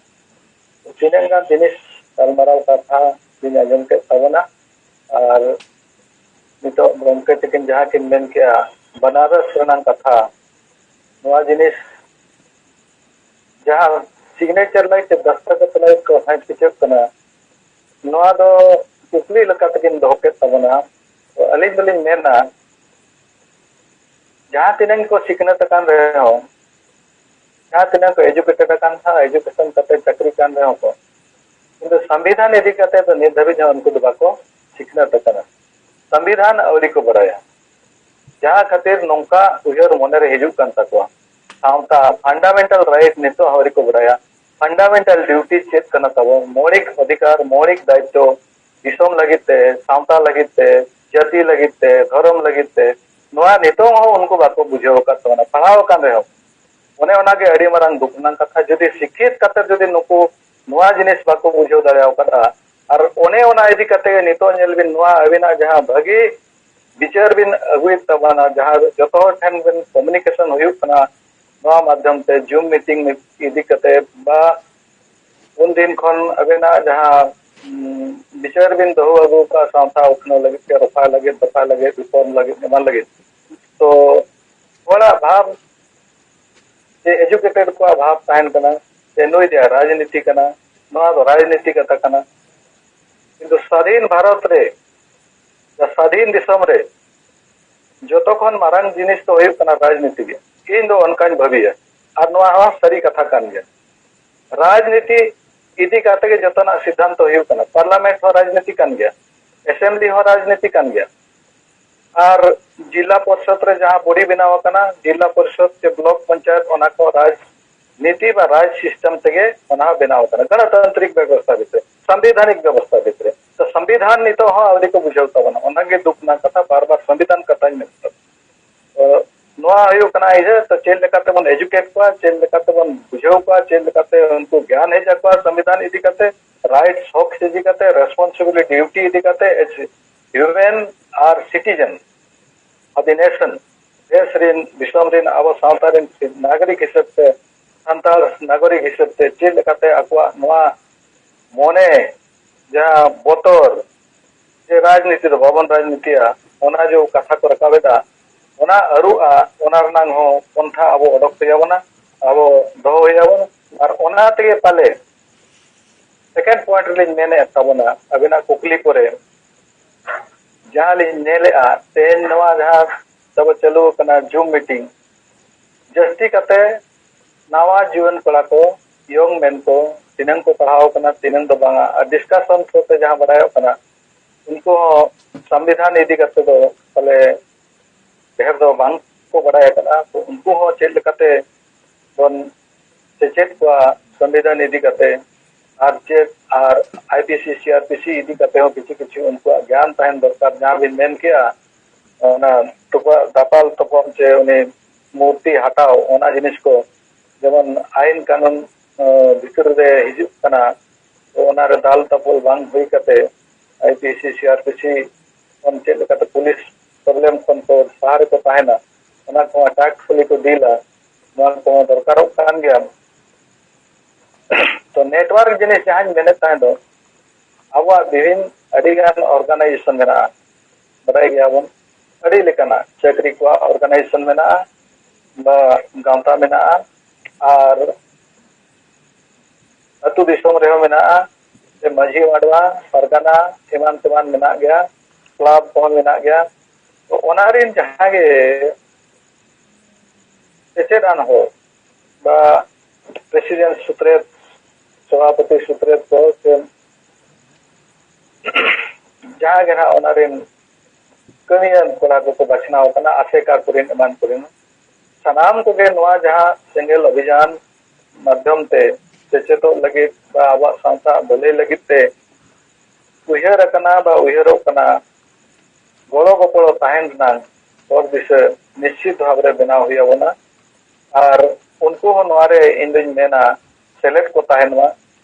ᱛᱤᱱᱟᱹᱜ ᱜᱟᱱ ᱡᱤᱱᱤᱥ ᱜᱟᱞᱢᱟᱨᱟᱣ ᱠᱟᱛᱷᱟ ᱞᱤᱧ ᱟᱸᱡᱚᱢ ᱠᱮᱫ ᱛᱟᱵᱚᱱᱟ, ᱟᱨ ᱱᱤᱛᱚᱜ ᱜᱚᱢᱠᱮ ᱛᱟᱹᱠᱤᱱ ᱡᱟᱦᱟᱸ ᱠᱤᱱ ᱢᱮᱱ ᱠᱮᱜᱼᱟ, ᱵᱟᱱᱟᱨᱚᱥ ᱨᱮᱱᱟᱜ ᱠᱟᱛᱷᱟ, ᱱᱚᱣᱟ ᱡᱤᱱᱤᱥ ᱡᱟᱦᱟᱸ ᱥᱤᱜᱽᱱᱮᱪᱟᱨ ᱞᱟᱹᱜᱤᱫ ᱥᱮ ᱫᱟᱥᱛᱚᱠᱷᱚᱛ ᱞᱟᱹᱜᱤᱫ ᱠᱚ ᱦᱮᱡ ᱦᱚᱪᱚᱜ ᱠᱟᱱᱟ, ᱱᱚᱣᱟ ᱫᱚ ᱠᱩᱠᱞᱤ ᱞᱮᱠᱟ ᱛᱮᱜᱮᱧ ᱫᱚᱦᱚ ᱠᱮᱫ ᱛᱟᱵᱚᱱᱟ᱾ ᱛᱚ, ᱟᱹᱞᱤᱧ ᱫᱚᱞᱤᱧ ᱢᱮᱱᱟ, ᱡᱟᱦᱟᱸ ᱛᱤᱱᱟᱹᱜ ᱠᱚ ᱥᱤᱠᱷᱱᱟᱹᱛ ᱟᱠᱟᱱ ᱨᱮᱦᱚᱸ, ᱡᱟᱦᱟᱸ ᱛᱤᱱᱟᱹᱜ ᱠᱚ ᱮᱡᱩᱠᱮᱴᱮᱰ ᱟᱠᱟᱱ ᱨᱮᱦᱚᱸ, ᱮᱡᱩᱠᱮᱥᱚᱱ ᱠᱟᱛᱮ ᱪᱟᱹᱠᱨᱤ ᱠᱟᱱ ᱨᱮᱦᱚᱸ ᱠᱚ, ᱠᱤᱱᱛᱩ ᱥᱚᱝᱵᱤᱫᱷᱟᱱ ᱤᱫᱤ ᱠᱟᱛᱮ ᱫᱚ ᱱᱤᱛ ᱫᱷᱟᱹᱵᱤᱡ ᱦᱚᱸ ᱩᱱᱠᱩ ᱫᱚ ᱵᱟᱠᱚ ᱥᱤᱠᱷᱱᱟᱹᱛ ᱟᱠᱟᱱᱟ᱾ ᱥᱚᱝᱵᱤᱫᱷᱟᱱ ᱟᱹᱣᱨᱤ ᱠᱚ ᱵᱟᱲᱟᱭᱟ, ᱡᱟᱦᱟᱸ ᱠᱷᱟᱹᱛᱤᱨ ᱱᱚᱝᱠᱟ ᱩᱭᱦᱟᱹᱨ ᱢᱚᱱᱮᱨᱮ ᱦᱤᱡᱩᱜ ᱠᱟᱱ ᱛᱟᱠᱚᱣᱟ᱾ ᱥᱟᱶᱛᱟ, ᱯᱷᱟᱱᱰᱟᱢᱮᱱᱴᱟᱞ ᱨᱟᱭᱤᱴ ᱱᱤᱛᱚᱜ ᱦᱚᱸ ᱟᱹᱣᱨᱤ ᱠᱚ ᱵᱟᱲᱟᱭᱟ᱾ ᱯᱷᱟᱱᱰᱟᱢᱮᱱᱴᱟᱞ ᱰᱤᱭᱩᱴᱤ ᱪᱮᱫ ᱠᱟᱱᱟ ᱛᱟᱵᱚᱱ, ᱢᱳᱣᱞᱤᱠ ᱚᱫᱷᱤᱠᱟᱨ, ᱢᱳᱣᱞᱤᱠ ᱫᱟᱭᱤᱛᱛᱚ, ᱫᱤᱥᱚᱢ ᱞᱟᱹᱜᱤᱫ ᱛᱮ, ᱥᱟᱶᱛᱟ ᱞᱟᱹᱜᱤᱫ ᱛᱮ, ᱡᱟᱹᱛᱤ ᱞᱟᱹᱜᱤᱫ ᱛᱮ, ᱫᱷᱚᱨᱚᱢ ᱞᱟᱹᱜᱤᱫ ᱛᱮ, ᱱᱚᱣᱟ ᱱᱤᱛᱚᱝ ᱦᱚᱸ ᱩᱱᱠᱩ ᱵᱟᱠᱚ ᱵᱩᱡᱷᱟᱹᱣ ᱟᱠᱟᱫ ᱛᱟᱵᱚᱱᱟ, ᱯᱟᱲᱦᱟᱣ ᱟᱠᱟᱱ ᱨᱮᱦᱚᱸ᱾ ᱚᱱᱮ ᱚᱱᱟᱜᱮ ᱟᱹᱰᱤ ᱢᱟᱨᱟᱝ ᱫᱩᱠ ᱨᱮᱱᱟᱜ ᱠᱟᱛᱷᱟ᱾ ᱡᱩᱫᱤ ᱥᱤᱠᱠᱷᱤᱛ ᱠᱟᱛᱮ ᱡᱩᱫᱤ ᱱᱩᱠᱩ ᱱᱚᱣᱟ ᱡᱤᱱᱤᱥ ᱵᱟᱠᱚ ᱵᱩᱡᱷᱟᱹᱣ ᱫᱟᱲᱮᱭᱟᱜ ᱠᱟᱱᱟ, ᱟᱨ ᱚᱱᱮ ᱚᱱᱟ ᱤᱫᱤ ᱠᱟᱛᱮ ᱜᱮ ᱱᱤᱛᱚᱜ ᱧᱮᱞ ᱵᱤᱱ, ᱱᱚᱣᱟ ᱟᱹᱵᱤᱱᱟᱜ ᱡᱟᱦᱟᱸ ᱵᱷᱟᱹᱜᱤ ᱵᱤᱪᱟᱹᱨ ᱵᱤᱱ ᱟᱹᱜᱩᱭᱮᱫ ᱛᱟᱵᱚᱱᱟ, ᱡᱟᱦᱟᱸ ᱡᱚᱛᱚ ᱦᱚᱲ ᱴᱷᱮᱱ ᱵᱤᱱ ᱠᱚᱢᱤᱭᱩᱱᱤᱠᱮᱥᱚᱱ ᱦᱩᱭᱩᱜ ᱠᱟᱱᱟ ᱱᱚᱣᱟ ᱢᱟᱫᱽᱫᱷᱚᱢ ᱛᱮ, ᱡᱩᱢ ᱢᱤᱴᱤᱝ ᱤᱫᱤ ᱠᱟᱛᱮ, ᱵᱟ ᱩᱱ ᱫᱤᱱ ᱠᱷᱚᱱ ᱟᱹᱵᱤᱱᱟᱜ ᱡᱟᱦᱟᱸ, ᱩᱢ, ᱵᱤᱪᱟᱹᱨ ᱵᱤᱱ ᱫᱚᱦᱚ ᱟᱹᱜᱩ ᱟᱠᱟᱫ ᱥᱟᱶᱛᱟ ᱩᱛᱱᱟᱹᱣ ᱞᱟᱹᱜᱤᱫ ᱛᱮ, ᱨᱚᱯᱷᱟ ᱞᱟᱹᱜᱤᱫ, ᱫᱚᱯᱷᱟ ᱞᱟᱹᱜᱤᱫ, ᱨᱤᱯᱷᱚᱨᱢ ᱞᱟᱹᱜᱤᱫ, ᱮᱢᱟᱱ ᱞᱟᱹᱜᱤᱫ, ᱛᱚ ᱦᱚᱲᱟᱜ ᱵᱷᱟᱵᱽ ᱥᱮ ᱮᱡᱩᱠᱮᱴᱮᱰ ᱠᱚᱣᱟᱜ ᱵᱷᱟᱵᱽ ᱛᱟᱦᱮᱱ ᱠᱟᱱᱟ ᱡᱮ ᱱᱩᱭ ᱫᱚ ᱨᱟᱡᱽᱱᱤᱛᱤ ᱠᱟᱱᱟ, ᱱᱚᱣᱟ ᱫᱚ ᱨᱟᱡᱽᱱᱤᱛᱤ ᱠᱟᱛᱷᱟ ᱠᱟᱱᱟ᱾ ᱠᱤᱱᱛᱩ ᱥᱟᱫᱷᱤᱱ ᱵᱷᱟᱨᱚᱛ ᱨᱮ, ᱥᱟᱫᱷᱤᱱ ᱫᱤᱥᱚᱢ ᱨᱮ ᱡᱚᱛᱚ ᱠᱷᱚᱱ ᱢᱟᱨᱟᱝ ᱡᱤᱱᱤᱥ ᱫᱚ ᱦᱩᱭᱩᱜ ᱠᱟᱱᱟ ᱨᱟᱡᱽᱱᱤᱛᱤ ᱜᱮ᱾ ᱤᱧ ᱫᱚ ᱚᱱᱠᱟᱧ ᱵᱷᱟᱹᱵᱤᱭᱟ, ᱟᱨ ᱱᱚᱣᱟ ᱦᱚᱸ ᱥᱟᱹᱨᱤ ᱠᱟᱛᱷᱟ ᱠᱟᱱ ᱜᱮᱭᱟ᱾ ᱨᱟᱡᱽᱱᱤᱛᱤ ᱤᱫᱤ ᱠᱟᱛᱮ ᱜᱮ ᱡᱚᱛᱚᱱᱟᱜ ᱥᱤᱫᱽᱫᱷᱟᱱᱛᱚ ᱦᱩᱭᱩᱜ ᱠᱟᱱᱟ᱾ ᱯᱟᱨᱞᱟᱢᱮᱱᱴ ᱦᱚᱸ ᱨᱟᱡᱽᱱᱤᱛᱤ ᱠᱟᱱ ᱜᱮᱭᱟ, ᱮᱥᱮᱢᱵᱞᱤ ᱦᱚᱸ ᱨᱟᱡᱽᱱᱤᱛᱤ ᱠᱟᱱ ᱜᱮᱭᱟ, ᱟᱨ ᱡᱤᱞᱟ ᱯᱚᱨᱤᱥᱚᱫ ᱨᱮ ᱡᱟᱦᱟᱸ ᱵᱚᱰᱤ ᱵᱮᱱᱟᱣ ᱟᱠᱟᱱᱟ, ᱡᱤᱞᱟ ᱯᱚᱨᱤᱥᱚᱫ ᱥᱮ ᱵᱞᱚᱠ ᱯᱚᱧᱪᱟᱭᱮᱛ, ᱚᱱᱟ ᱠᱚ ᱨᱟᱡᱽᱱᱤᱛᱤ ᱵᱟ ᱨᱟᱡᱽ ᱥᱤᱥᱴᱮᱢ ᱛᱮᱜᱮ ᱚᱱᱟ ᱦᱚᱸ ᱵᱮᱱᱟᱣ ᱟᱠᱟᱱᱟ, ᱜᱚᱱᱚᱛᱟᱱᱛᱨᱤᱠ ᱵᱮᱵᱚᱥᱛᱷᱟ ᱵᱷᱤᱛᱨᱤ, ᱥᱟᱝᱵᱤᱫᱷᱟᱱᱤᱠ ᱵᱮᱵᱚᱥᱛᱷᱟ ᱵᱷᱤᱛᱨᱤ᱾ ᱛᱚ ᱥᱚᱝᱵᱤᱫᱷᱟᱱ ᱱᱤᱛᱚᱜ ᱦᱚᱸ ᱟᱹᱣᱨᱤ ᱠᱚ ᱵᱩᱡᱷᱟᱹᱣ ᱛᱟᱵᱚᱱᱟ, ᱚᱱᱟᱜᱮ ᱫᱩᱠ ᱨᱮᱱᱟᱜ ᱠᱟᱛᱷᱟ, ᱵᱟᱨ ᱵᱟᱨ ᱥᱚᱝᱵᱤᱫᱷᱟᱱ ᱠᱟᱛᱷᱟᱧ ᱢᱮᱱ ᱛᱟᱵᱚᱱᱟ᱾ ᱛᱚ ᱱᱚᱣᱟ ᱦᱩᱭᱩᱜ ᱠᱟᱱᱟ ᱤᱭᱟᱹ, ᱛᱚ ᱪᱮᱫ ᱞᱮᱠᱟᱛᱮᱵᱚᱱ ᱮᱡᱩᱠᱮᱴ ᱠᱚᱣᱟ, ᱪᱮᱫ ᱞᱮᱠᱟᱛᱮᱵᱚᱱ ᱵᱩᱡᱷᱟᱹᱣ ᱠᱚᱣᱟ, ᱪᱮᱫ ᱞᱮᱠᱟᱛᱮ ᱩᱱᱠᱩ ᱜᱮᱭᱟᱱ ᱦᱮᱡ ᱟᱠᱚᱣᱟ ᱥᱚᱝᱵᱤᱫᱷᱟᱱ ᱤᱫᱤ ᱠᱟᱛᱮ, ᱨᱟᱭᱤᱴᱥ, ᱦᱚᱠ ᱤᱫᱤ ᱠᱟᱛᱮ, ᱨᱮᱥᱯᱚᱱᱥᱤᱵᱤᱞᱤᱴᱤ, ᱰᱤᱭᱩᱴᱤ ᱤᱫᱤ ᱠᱟᱛᱮ, ᱮᱡ ᱦᱤᱭᱩᱢᱮᱱ ᱟᱨ ᱥᱤᱴᱤᱡᱮᱱ ᱚᱯᱷ ᱫᱤ ᱱᱮᱥᱚᱱ, ᱫᱮᱥ ᱨᱤᱱ, ᱫᱤᱥᱚᱢ ᱨᱤᱱ ᱟᱵᱚ ᱥᱟᱶᱛᱟ ᱨᱤᱱ ᱱᱟᱜᱚᱨᱤᱠ ᱦᱤᱥᱟᱹᱵ ᱛᱮ, ᱥᱟᱱᱛᱟᱲ ᱱᱟᱜᱚᱨᱤᱠ ᱦᱤᱥᱟᱹᱵ ᱛᱮ ᱪᱮᱫ ᱞᱮᱠᱟᱛᱮ ᱟᱠᱚᱣᱟᱜ ᱱᱚᱣᱟ ᱢᱚᱱᱮ ᱡᱟᱦᱟᱸ ᱵᱚᱛᱚᱨ ᱡᱮ ᱨᱟᱡᱽᱱᱤᱛᱤ ᱫᱚ ᱵᱟᱵᱚᱱ ᱨᱟᱡᱽᱱᱤᱛᱤᱭᱟ, ᱚᱱᱟ ᱡᱮ ᱠᱟᱛᱷᱟ ᱠᱚ ᱨᱟᱠᱟᱵ ᱮᱫᱟ, ᱚᱱᱟ ᱟᱹᱨᱩᱜᱼᱟ, ᱚᱱᱟ ᱨᱮᱱᱟᱝ ᱦᱚᱸ ᱯᱚᱱᱛᱷᱟ ᱟᱵᱚ ᱚᱰᱚᱠ ᱦᱩᱭ ᱟᱵᱚᱱᱟ, ᱟᱵᱚ ᱫᱚᱦᱚ ᱦᱩᱭ ᱟᱵᱚᱱᱟ᱾ ᱟᱨ ᱚᱱᱟ ᱛᱮᱜᱮ ᱯᱟᱞᱮ ᱥᱮᱠᱮᱱᱰ ᱯᱚᱭᱮᱱᱴ ᱨᱮᱞᱤᱧ ᱢᱮᱱᱮᱫ ᱛᱟᱵᱚᱱᱟ, ᱟᱵᱤᱱᱟᱜ ᱠᱩᱠᱞᱤ ᱠᱚᱨᱮ ᱡᱟᱦᱟᱸ ᱞᱤᱧ ᱧᱮᱞᱮᱫᱼᱟ, ᱛᱮᱦᱮᱧ ᱱᱚᱣᱟ ᱡᱟᱦᱟᱸ ᱛᱟᱵᱚ ᱪᱟᱹᱞᱩ ᱟᱠᱟᱱᱟ ᱡᱩᱢ ᱢᱤᱴᱤᱝ, ᱡᱟᱹᱥᱛᱤ ᱠᱟᱛᱮ ᱱᱟᱣᱟ ᱡᱩᱣᱟᱹᱱ ᱠᱚᱲᱟ ᱠᱚ, ᱭᱚᱝ ᱢᱮᱱ ᱠᱚ, ᱛᱤᱱᱟᱹᱝ ᱠᱚ ᱯᱟᱲᱦᱟᱣ ᱟᱠᱟᱱᱟ, ᱛᱤᱱᱟᱹᱝ ᱫᱚ ᱵᱟᱝᱟ, ᱟᱨ ᱰᱤᱥᱠᱟᱥᱚᱱ ᱠᱚᱛᱮ ᱡᱟᱦᱟᱸ ᱵᱟᱰᱟᱭᱚᱜ ᱠᱟᱱᱟ, ᱩᱱᱠᱩ ᱦᱚᱸ ᱥᱚᱝᱵᱤᱫᱷᱟᱱ ᱤᱫᱤ ᱠᱟᱛᱮ ᱫᱚ ᱯᱟᱞᱮ ᱰᱷᱮᱨ ᱫᱚ ᱵᱟᱝ ᱠᱚ ᱵᱟᱰᱟᱭ ᱟᱠᱟᱫᱼᱟ᱾ ᱛᱚ ᱩᱱᱠᱩ ᱦᱚᱸ ᱪᱮᱫ ᱞᱮᱠᱟᱛᱮ ᱵᱚᱱ ᱥᱮᱪᱮᱫ ᱠᱚᱣᱟ ᱥᱚᱝᱵᱤᱫᱷᱟᱱ ᱤᱫᱤ ᱠᱟᱛᱮ, ᱟᱨ ᱪᱮᱫ, ᱟᱨ I P C, C R P C ᱤᱫᱤ ᱠᱟᱛᱮ ᱦᱚᱸ ᱠᱤᱪᱷᱩ ᱠᱤᱪᱷᱩ ᱩᱱᱠᱩᱣᱟᱜ ᱜᱮᱭᱟᱱ ᱛᱟᱦᱮᱱ ᱫᱚᱨᱠᱟᱨ᱾ ᱡᱟᱦᱟᱸ ᱵᱤᱱ ᱢᱮᱱ ᱠᱮᱜᱼᱟ, ᱚᱱᱟ ᱛᱚᱯᱟ-, ᱫᱟᱯᱟᱞ ᱛᱚᱯᱚᱞ ᱪᱮ ᱩᱱᱤ ᱢᱩᱨᱛᱤ ᱦᱟᱴᱟᱣ, ᱚᱱᱟ ᱡᱤᱱᱤᱥ ᱠᱚ ᱡᱮᱢᱚᱱ ᱟᱭᱤᱱ ᱠᱟᱹᱱᱩᱱ, ᱟᱸ, ᱵᱷᱤᱛᱤᱨ ᱨᱮ ᱦᱤᱡᱩᱜ ᱠᱟᱱᱟ, ᱛᱚ ᱚᱱᱟᱨᱮ ᱫᱟᱞ ᱛᱟᱯᱚᱞ ᱵᱟᱝ ᱦᱩᱭ ᱠᱟᱛᱮ I P C, C R P C ᱠᱷᱚᱱ ᱪᱮᱫ ᱞᱮᱠᱟᱛᱮ ᱯᱩᱞᱤᱥ ᱯᱨᱚᱵᱞᱮᱢ ᱠᱷᱚᱱ ᱠᱚ ᱥᱟᱦᱟ ᱨᱮᱠᱚ ᱛᱟᱦᱮᱱᱟ, ᱚᱱᱟ ᱠᱚᱦᱚᱸ ᱴᱟᱠᱥ ᱠᱷᱟᱹᱞᱤ ᱠᱚ ᱰᱤᱞᱟ, ᱱᱚᱣᱟ ᱠᱚᱦᱚᱸ ᱫᱚᱨᱠᱟᱨᱚᱜ ᱠᱟᱱ ᱜᱮᱭᱟ᱾ ᱛᱚ ᱱᱮᱴᱣᱟᱨᱠ ᱡᱤᱱᱤᱥ ᱡᱟᱦᱟᱸᱧ ᱢᱮᱱᱮᱫ ᱛᱟᱦᱮᱸ ᱫᱚ, ᱟᱵᱚᱣᱟᱜ ᱵᱤᱵᱷᱤᱱ ᱟᱹᱰᱤᱜᱟᱱ ᱚᱨᱜᱟᱱᱟᱭᱡᱮᱥᱚᱱ ᱢᱮᱱᱟᱜᱼᱟ, ᱵᱟᱰᱟᱭ ᱜᱮᱭᱟᱵᱚᱱ, ᱟᱹᱰᱤ ᱞᱮᱠᱟᱱᱟᱜ ᱪᱟᱹᱠᱨᱤ ᱠᱚᱣᱟᱜ ᱚᱨᱜᱟᱱᱟᱭᱡᱮᱥᱚᱱ ᱢᱮᱱᱟᱜᱼᱟ, ᱵᱟ ᱜᱟᱶᱛᱟ ᱢᱮᱱᱟᱜᱼᱟ, ᱟᱨ ᱟᱹᱛᱩ ᱫᱤᱥᱚᱢ ᱨᱮᱦᱚᱸ ᱢᱮᱱᱟᱜᱼᱟ, ᱥᱮ ᱢᱟᱹᱡᱷᱤ ᱢᱟᱰᱣᱟ, ᱯᱟᱨᱜᱟᱱᱟ, ᱮᱢᱟᱱ ᱛᱮᱢᱟᱱ ᱢᱮᱱᱟᱜ ᱜᱮᱭᱟ, ᱠᱞᱟᱵᱽ ᱠᱚᱦᱚᱸ ᱢᱮᱱᱟᱜ ᱜᱮᱭᱟ᱾ ᱛᱚ, ᱚᱱᱟ ᱨᱮᱱ ᱡᱟᱦᱟᱸ ᱜᱮ ᱥᱮᱪᱮᱫ ᱟᱱ ᱦᱚᱲ ᱵᱟ ᱯᱨᱮᱥᱤᱰᱮᱱᱴ ᱥᱩᱛᱨᱮᱛ, ᱥᱚᱵᱷᱟᱯᱚᱛᱤ ᱥᱩᱛᱨᱮᱛ ᱠᱚ ᱥᱮ ᱡᱟᱦᱟᱸ ᱜᱮ ᱱᱟᱦᱟᱜ ᱚᱱᱟ ᱨᱮᱱ ᱠᱟᱹᱢᱤᱭᱟᱹ ᱠᱚᱲᱟ ᱠᱚᱠᱚ ᱵᱟᱪᱷᱱᱟᱣ ᱟᱠᱟᱱᱟ, ᱟᱥᱮᱠᱟ ᱠᱚᱨᱮᱱ ᱮᱢᱟᱱ ᱠᱚᱨᱮᱱ, ᱥᱟᱱᱟᱢ ᱠᱚᱜᱮ ᱱᱚᱣᱟ ᱡᱟᱦᱟᱸ ᱥᱮᱸᱜᱮᱞ ᱚᱵᱷᱤᱡᱟᱱ ᱢᱟᱫᱽᱫᱷᱚᱢ ᱛᱮ ᱥᱮᱪᱮᱫᱚᱜ ᱞᱟᱹᱜᱤᱫ ᱵᱟ ᱟᱵᱚᱣᱟᱜ ᱥᱟᱶᱛᱟ ᱵᱷᱟᱹᱞᱟᱹᱭ ᱞᱟᱹᱜᱤᱫ ᱛᱮ ᱩᱭᱦᱟᱹᱨ ᱟᱠᱟᱱᱟ ᱵᱟ ᱩᱭᱦᱟᱹᱨᱚᱜ ᱠᱟᱱᱟ, ᱜᱚᱲᱚ ᱜᱚᱯᱚᱲᱚ ᱛᱟᱦᱮᱱ ᱨᱮᱱᱟᱜ ᱦᱚᱨ ᱫᱤᱥᱟᱹ ᱱᱤᱥᱪᱤᱛ ᱵᱷᱟᱵᱽ ᱨᱮ ᱵᱮᱱᱟᱣ ᱦᱩᱭ ᱟᱵᱚᱱᱟ᱾ ᱟᱨ ᱩᱱᱠᱩ ᱦᱚᱸ ᱱᱚᱣᱟ ᱨᱮ ᱤᱧ ᱫᱩᱧ ᱢᱮᱱᱟ ᱥᱮᱞᱮᱫ ᱠᱚ ᱛᱟᱦᱮᱱ ᱢᱟ᱾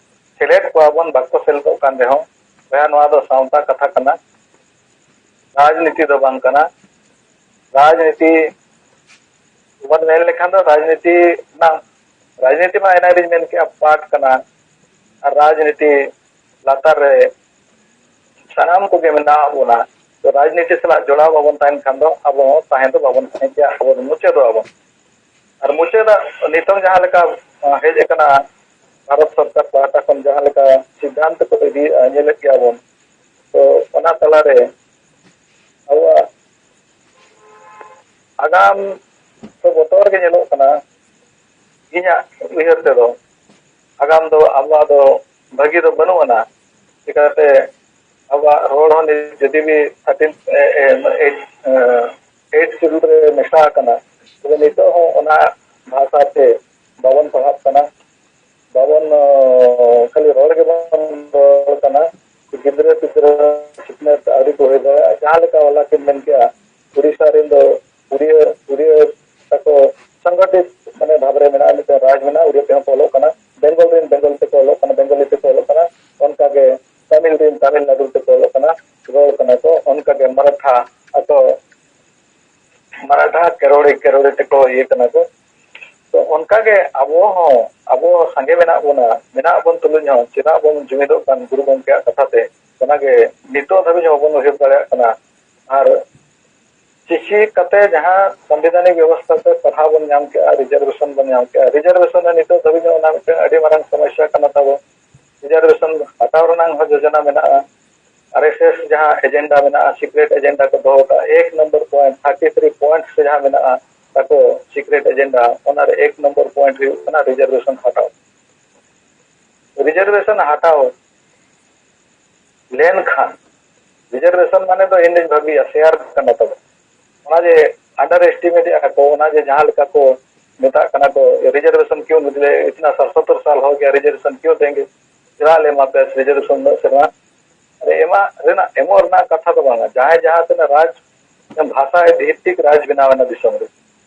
ᱥᱮᱞᱮᱫ ᱠᱚᱣᱟ ᱵᱚᱱ, ᱵᱟᱠᱚ ᱥᱮᱞᱮᱫᱚᱜ ᱠᱟᱱ ᱨᱮᱦᱚᱸ, ᱵᱚᱭᱦᱟ, ᱱᱚᱣᱟ ᱫᱚ ᱥᱟᱶᱛᱟ ᱠᱟᱛᱷᱟ ᱠᱟᱱᱟ, ᱨᱟᱡᱽᱱᱤᱛᱤ ᱫᱚ ᱵᱟᱝ ᱠᱟᱱᱟ᱾ ᱨᱟᱡᱽᱱᱤᱛᱤ ᱵᱚᱱ ᱢᱮᱱ ᱞᱮᱠᱷᱟᱱ ᱫᱚ ᱨᱟᱡᱽᱱᱤᱛᱤ ᱨᱮᱱᱟᱜ, ᱨᱟᱡᱽᱱᱤᱛᱤ ᱢᱟ ᱮᱱᱟᱝ ᱨᱤᱧ ᱢᱮᱱ ᱠᱮᱜᱼᱟ, ᱯᱟᱨᱴ ᱠᱟᱱᱟ᱾ ᱟᱨ ᱨᱟᱡᱽᱱᱤᱛᱤ ᱞᱟᱛᱟᱨ ᱨᱮ ᱥᱟᱱᱟᱢ ᱠᱚᱜᱮ ᱢᱮᱱᱟᱜ ᱵᱚᱱᱟ᱾ ᱛᱚ, ᱨᱟᱡᱽᱱᱤᱛᱤ ᱥᱟᱞᱟᱜ ᱡᱚᱲᱟᱣ ᱵᱟᱵᱚᱱ ᱛᱟᱦᱮᱱ ᱠᱷᱟᱱ ᱫᱚ ᱟᱵᱚ ᱦᱚᱸ ᱛᱟᱦᱮᱸ ᱫᱚ ᱵᱟᱵᱚᱱ ᱛᱟᱦᱮᱸ ᱠᱮᱭᱟ, ᱟᱵᱚ ᱫᱚ ᱢᱩᱪᱟᱹᱫᱚᱜᱼᱟ ᱵᱚᱱ᱾ ᱟᱨ ᱢᱩᱪᱟᱹᱫᱟᱜ ᱱᱤᱛᱚᱝ ᱡᱟᱦᱟᱸ ᱞᱮᱠᱟ, ᱟᱸ, ᱦᱮᱡ ᱟᱠᱟᱱᱟ, ᱵᱷᱟᱨᱚᱛ ᱥᱚᱨᱠᱟᱨ ᱯᱟᱦᱴᱟ ᱠᱷᱚᱱ ᱡᱟᱦᱟᱸ ᱞᱮᱠᱟ ᱥᱤᱫᱽᱫᱷᱟᱱᱛᱚ ᱠᱚ ᱤᱫᱤᱭᱮᱫᱼᱟ, ᱧᱮᱞᱮᱫ ᱜᱮᱭᱟ ᱵᱚᱱ᱾ ᱛᱚ, ᱚᱱᱟ ᱛᱟᱞᱟᱨᱮ ᱟᱵᱚᱣᱟᱜ ᱟᱜᱟᱢ ᱫᱚ ᱵᱚᱛᱚᱨ ᱜᱮ ᱧᱮᱞᱚᱜ ᱠᱟᱱᱟ᱾ ᱤᱧᱟᱹᱜ ᱩᱭᱦᱟᱹᱨ ᱛᱮᱫᱚ ᱟᱜᱟᱢ ᱫᱚ ᱟᱵᱚᱣᱟᱜ ᱫᱚ ᱵᱷᱟᱹᱜᱤ ᱫᱚ ᱵᱟᱹᱱᱩᱜ ᱟᱱᱟ᱾ ᱪᱤᱠᱟᱹᱛᱮ ᱟᱵᱚᱣᱟᱜ ᱨᱚᱲ ᱦᱚᱸ ᱱᱤᱛ ᱡᱩᱫᱤ ᱵᱤ ᱛᱷᱟᱨᱴᱤᱱ, ᱮ, ᱮ, ᱮᱭᱤᱴ, ᱮ, ᱮᱭᱤᱴ ᱥᱤᱰᱩᱞ ᱨᱮ ᱢᱮᱥᱟ ᱟᱠᱟᱱᱟ, ᱛᱚᱵᱮ ᱱᱤᱛᱚᱜ ᱦᱚᱸ ᱚᱱᱟ ᱵᱷᱟᱥᱟ ᱛᱮ ᱵᱟᱵᱚᱱ ᱯᱟᱲᱦᱟᱜ ᱠᱟᱱᱟ, ᱵᱟᱵᱚᱱ, ᱚ, ᱠᱷᱟᱹᱞᱤ ᱨᱚᱲ ᱜᱮᱵᱚᱱ ᱨᱚᱲ ᱠᱟᱱᱟ᱾ ᱜᱤᱫᱽᱨᱟᱹ ᱯᱤᱫᱽᱨᱟᱹ ᱥᱤᱠᱷᱱᱟᱹᱛ ᱟᱹᱣᱨᱤ ᱠᱚ ᱦᱩᱭ ᱫᱟᱲᱮᱭᱟᱜᱼᱟ᱾ ᱡᱟᱦᱟᱸ ᱞᱮᱠᱟ ᱦᱚᱞᱟ ᱠᱤᱱ ᱢᱮᱱ ᱠᱮᱜᱼᱟ, ᱩᱲᱤᱥᱥᱟ ᱨᱮᱱ ᱫᱚ ᱩᱲᱤᱭᱟᱹ, ᱩᱲᱤᱭᱟᱹ ᱛᱟᱠᱚ ᱥᱚᱝᱜᱚᱴᱷᱤᱛ ᱢᱟᱱᱮ ᱵᱷᱟᱵᱽ ᱨᱮ ᱢᱮᱱᱟᱜᱼᱟ, ᱢᱤᱫᱴᱮᱱ ᱨᱟᱡᱽ ᱢᱮᱱᱟᱜᱼᱟ, ᱩᱲᱤᱭᱟᱹ ᱛᱮᱦᱚᱸ ᱠᱚ ᱚᱞᱚᱜ ᱠᱟᱱᱟ, ᱵᱮᱝᱜᱚᱞ ᱨᱮᱱ ᱵᱮᱝᱜᱚᱞ ᱛᱮᱠᱚ ᱚᱞᱚᱜ ᱠᱟᱱᱟ, ᱵᱮᱝᱜᱚᱞᱤ ᱛᱮᱠᱚ ᱚᱞᱚᱜ ᱠᱟᱱᱟ᱾ ᱚᱱᱠᱟᱜᱮ ᱛᱟᱢᱤᱞ ᱨᱮᱱ ᱛᱟᱢᱤᱞᱱᱟᱰᱩ ᱛᱮᱠᱚ ᱚᱞᱚᱜ ᱠᱟᱱᱟ, ᱨᱚᱲ ᱠᱟᱱᱟ ᱠᱚ᱾ ᱚᱱᱠᱟᱜᱮ ᱢᱟᱨᱟᱴᱷᱟ, ᱟᱠᱚ ᱢᱟᱨᱟᱴᱷᱟ ᱠᱮᱨᱚᱲᱤ, ᱠᱮᱨᱚᱲᱤ ᱛᱮᱠᱚ ᱤᱭᱟᱹ ᱠᱟᱱᱟ ᱠᱚ᱾ ᱛᱚ ᱚᱱᱠᱟᱜᱮ ᱟᱵᱚ ᱦᱚᱸ, ᱟᱵᱚ ᱥᱟᱸᱜᱮ ᱢᱮᱱᱟᱜ ᱵᱚᱱᱟ, ᱢᱮᱱᱟᱜ ᱵᱚᱱ ᱛᱩᱞᱩᱡ ᱦᱚᱸ ᱪᱮᱫᱟᱜ ᱵᱚᱱ ᱡᱩᱢᱤᱫᱚᱜ ᱠᱟᱱ ᱜᱩᱨᱩ ᱜᱚᱢᱠᱮᱭᱟᱜ ᱠᱟᱛᱷᱟ ᱛᱮ? ᱚᱱᱟᱜᱮ ᱱᱤᱛᱚᱜ ᱫᱷᱟᱹᱵᱤᱡ ᱦᱚᱸ ᱵᱟᱵᱚᱱ ᱩᱭᱦᱟᱹᱨ ᱫᱟᱲᱮᱭᱟᱜ ᱠᱟᱱᱟ᱾ ᱟᱨ ᱪᱤᱠᱤ ᱠᱟᱛᱮ ᱡᱟᱦᱟᱸ ᱥᱟᱝᱵᱤᱫᱷᱟᱱᱤᱠ ᱵᱮᱵᱚᱥᱛᱷᱟ ᱛᱮ ᱯᱟᱲᱦᱟᱣ ᱵᱚᱱ ᱧᱟᱢ ᱠᱮᱜᱼᱟ, ᱨᱤᱡᱟᱨᱵᱷᱮᱥᱚᱱ ᱵᱚᱱ ᱧᱟᱢ ᱠᱮᱜᱼᱟ, ᱨᱤᱡᱟᱨᱵᱷᱮᱥᱚᱱ ᱨᱮ ᱱᱤᱛᱚᱜ ᱫᱷᱟᱹᱵᱤᱡ ᱦᱚᱸ ᱚᱱᱟ ᱢᱤᱫᱴᱟᱝ ᱟᱹᱰᱤ ᱢᱟᱨᱟᱝ ᱥᱚᱢᱚᱥᱥᱟ ᱠᱟᱱᱟ ᱛᱟᱵᱚ᱾ ᱨᱤᱡᱟᱨᱵᱷᱮᱥᱚᱱ ᱦᱟᱛᱟᱣ ᱨᱮᱱᱟᱜ ᱦᱚᱸ ᱡᱳᱡᱚᱱᱟ ᱢᱮᱱᱟᱜᱼᱟ᱾ ᱟᱨ ᱮᱥ ᱮᱥ ᱡᱟᱦᱟᱸ ᱮᱡᱮᱱᱰᱟ ᱢᱮᱱᱟᱜᱼᱟ, ᱥᱤᱠᱨᱮᱴ ᱮᱡᱮᱱᱰᱟ ᱠᱚ ᱫᱚᱦᱚ ᱠᱟᱜᱼᱟ, ᱮᱠ number point thirty three points ᱨᱮ ᱡᱟᱦᱟᱸ ᱢᱮᱱᱟᱜᱼᱟ ᱛᱟᱠᱚ ᱥᱤᱠᱨᱮᱴ ᱮᱡᱮᱱᱰᱟ, ᱚᱱᱟᱨᱮ ᱮᱠ ᱱᱚᱢᱵᱚᱨ ᱯᱚᱭᱮᱱᱴ ᱦᱩᱭᱩᱜ ᱠᱟᱱᱟ ᱨᱤᱡᱟᱨᱵᱷᱮᱥᱚᱱ ᱦᱟᱛᱟᱣ᱾ ᱨᱤᱡᱟᱨᱵᱷᱮᱥᱚᱱ ᱦᱟᱛᱟᱣ ᱞᱮᱱᱠᱷᱟᱱ, ᱨᱤᱡᱟᱨᱵᱷᱮᱥᱚᱱ ᱢᱟᱱᱮ ᱫᱚ ᱤᱧ ᱫᱚᱧ ᱵᱷᱟᱹᱵᱤᱭᱟ ᱥᱮᱭᱟᱨ ᱠᱟᱱᱟ ᱛᱟᱵᱚᱱ, ᱚᱱᱟ ᱡᱮ ᱟᱱᱰᱟᱨ ᱮᱥᱴᱤᱢᱮᱴ ᱮᱫᱟ ᱠᱚ, ᱚᱱᱟ ᱡᱮ ᱡᱟᱦᱟᱸ ᱞᱮᱠᱟ ᱠᱚ ᱢᱮᱛᱟᱜ ᱠᱟᱱᱟ ᱠᱚ ᱨᱤᱡᱟᱨᱵᱷᱮᱥᱚᱱ ᱠᱤᱭᱩ ᱱᱤᱠᱞᱮ, ᱤᱛᱱᱟ ᱥᱟᱛ ᱥᱚᱛᱛᱚᱨ ᱥᱟᱞ ᱦᱳ ᱜᱮᱭᱟ, ᱨᱤᱡᱟᱨᱵᱷᱮᱥᱚᱱ ᱠᱤᱭᱩ ᱫᱮᱝᱜᱮ, ᱪᱮᱫᱟᱜ ᱞᱮ ᱮᱢᱟ ᱯᱮᱭᱟ ᱨᱤᱡᱟᱨᱵᱷᱮᱥᱚᱱ ᱩᱱᱟᱹᱜ ᱥᱮᱨᱢᱟ? ᱟᱨ ᱮᱢᱟᱜ ᱨᱮᱱᱟᱜ, ᱮᱢᱚᱜ ᱨᱮᱱᱟᱜ ᱠᱟᱛᱷᱟ ᱫᱚ ᱵᱟᱝᱟ, ᱡᱟᱦᱟᱸᱭ ᱡᱟᱦᱟᱸ ᱛᱤᱱᱟᱹᱜ ᱨᱟᱡᱽ, ᱵᱷᱟᱥᱟ ᱵᱷᱤᱛᱛᱤᱠ ᱨᱟᱡᱽ ᱵᱮᱱᱟᱣ ᱮᱱᱟ ᱫᱤᱥᱚᱢ ᱨᱮ,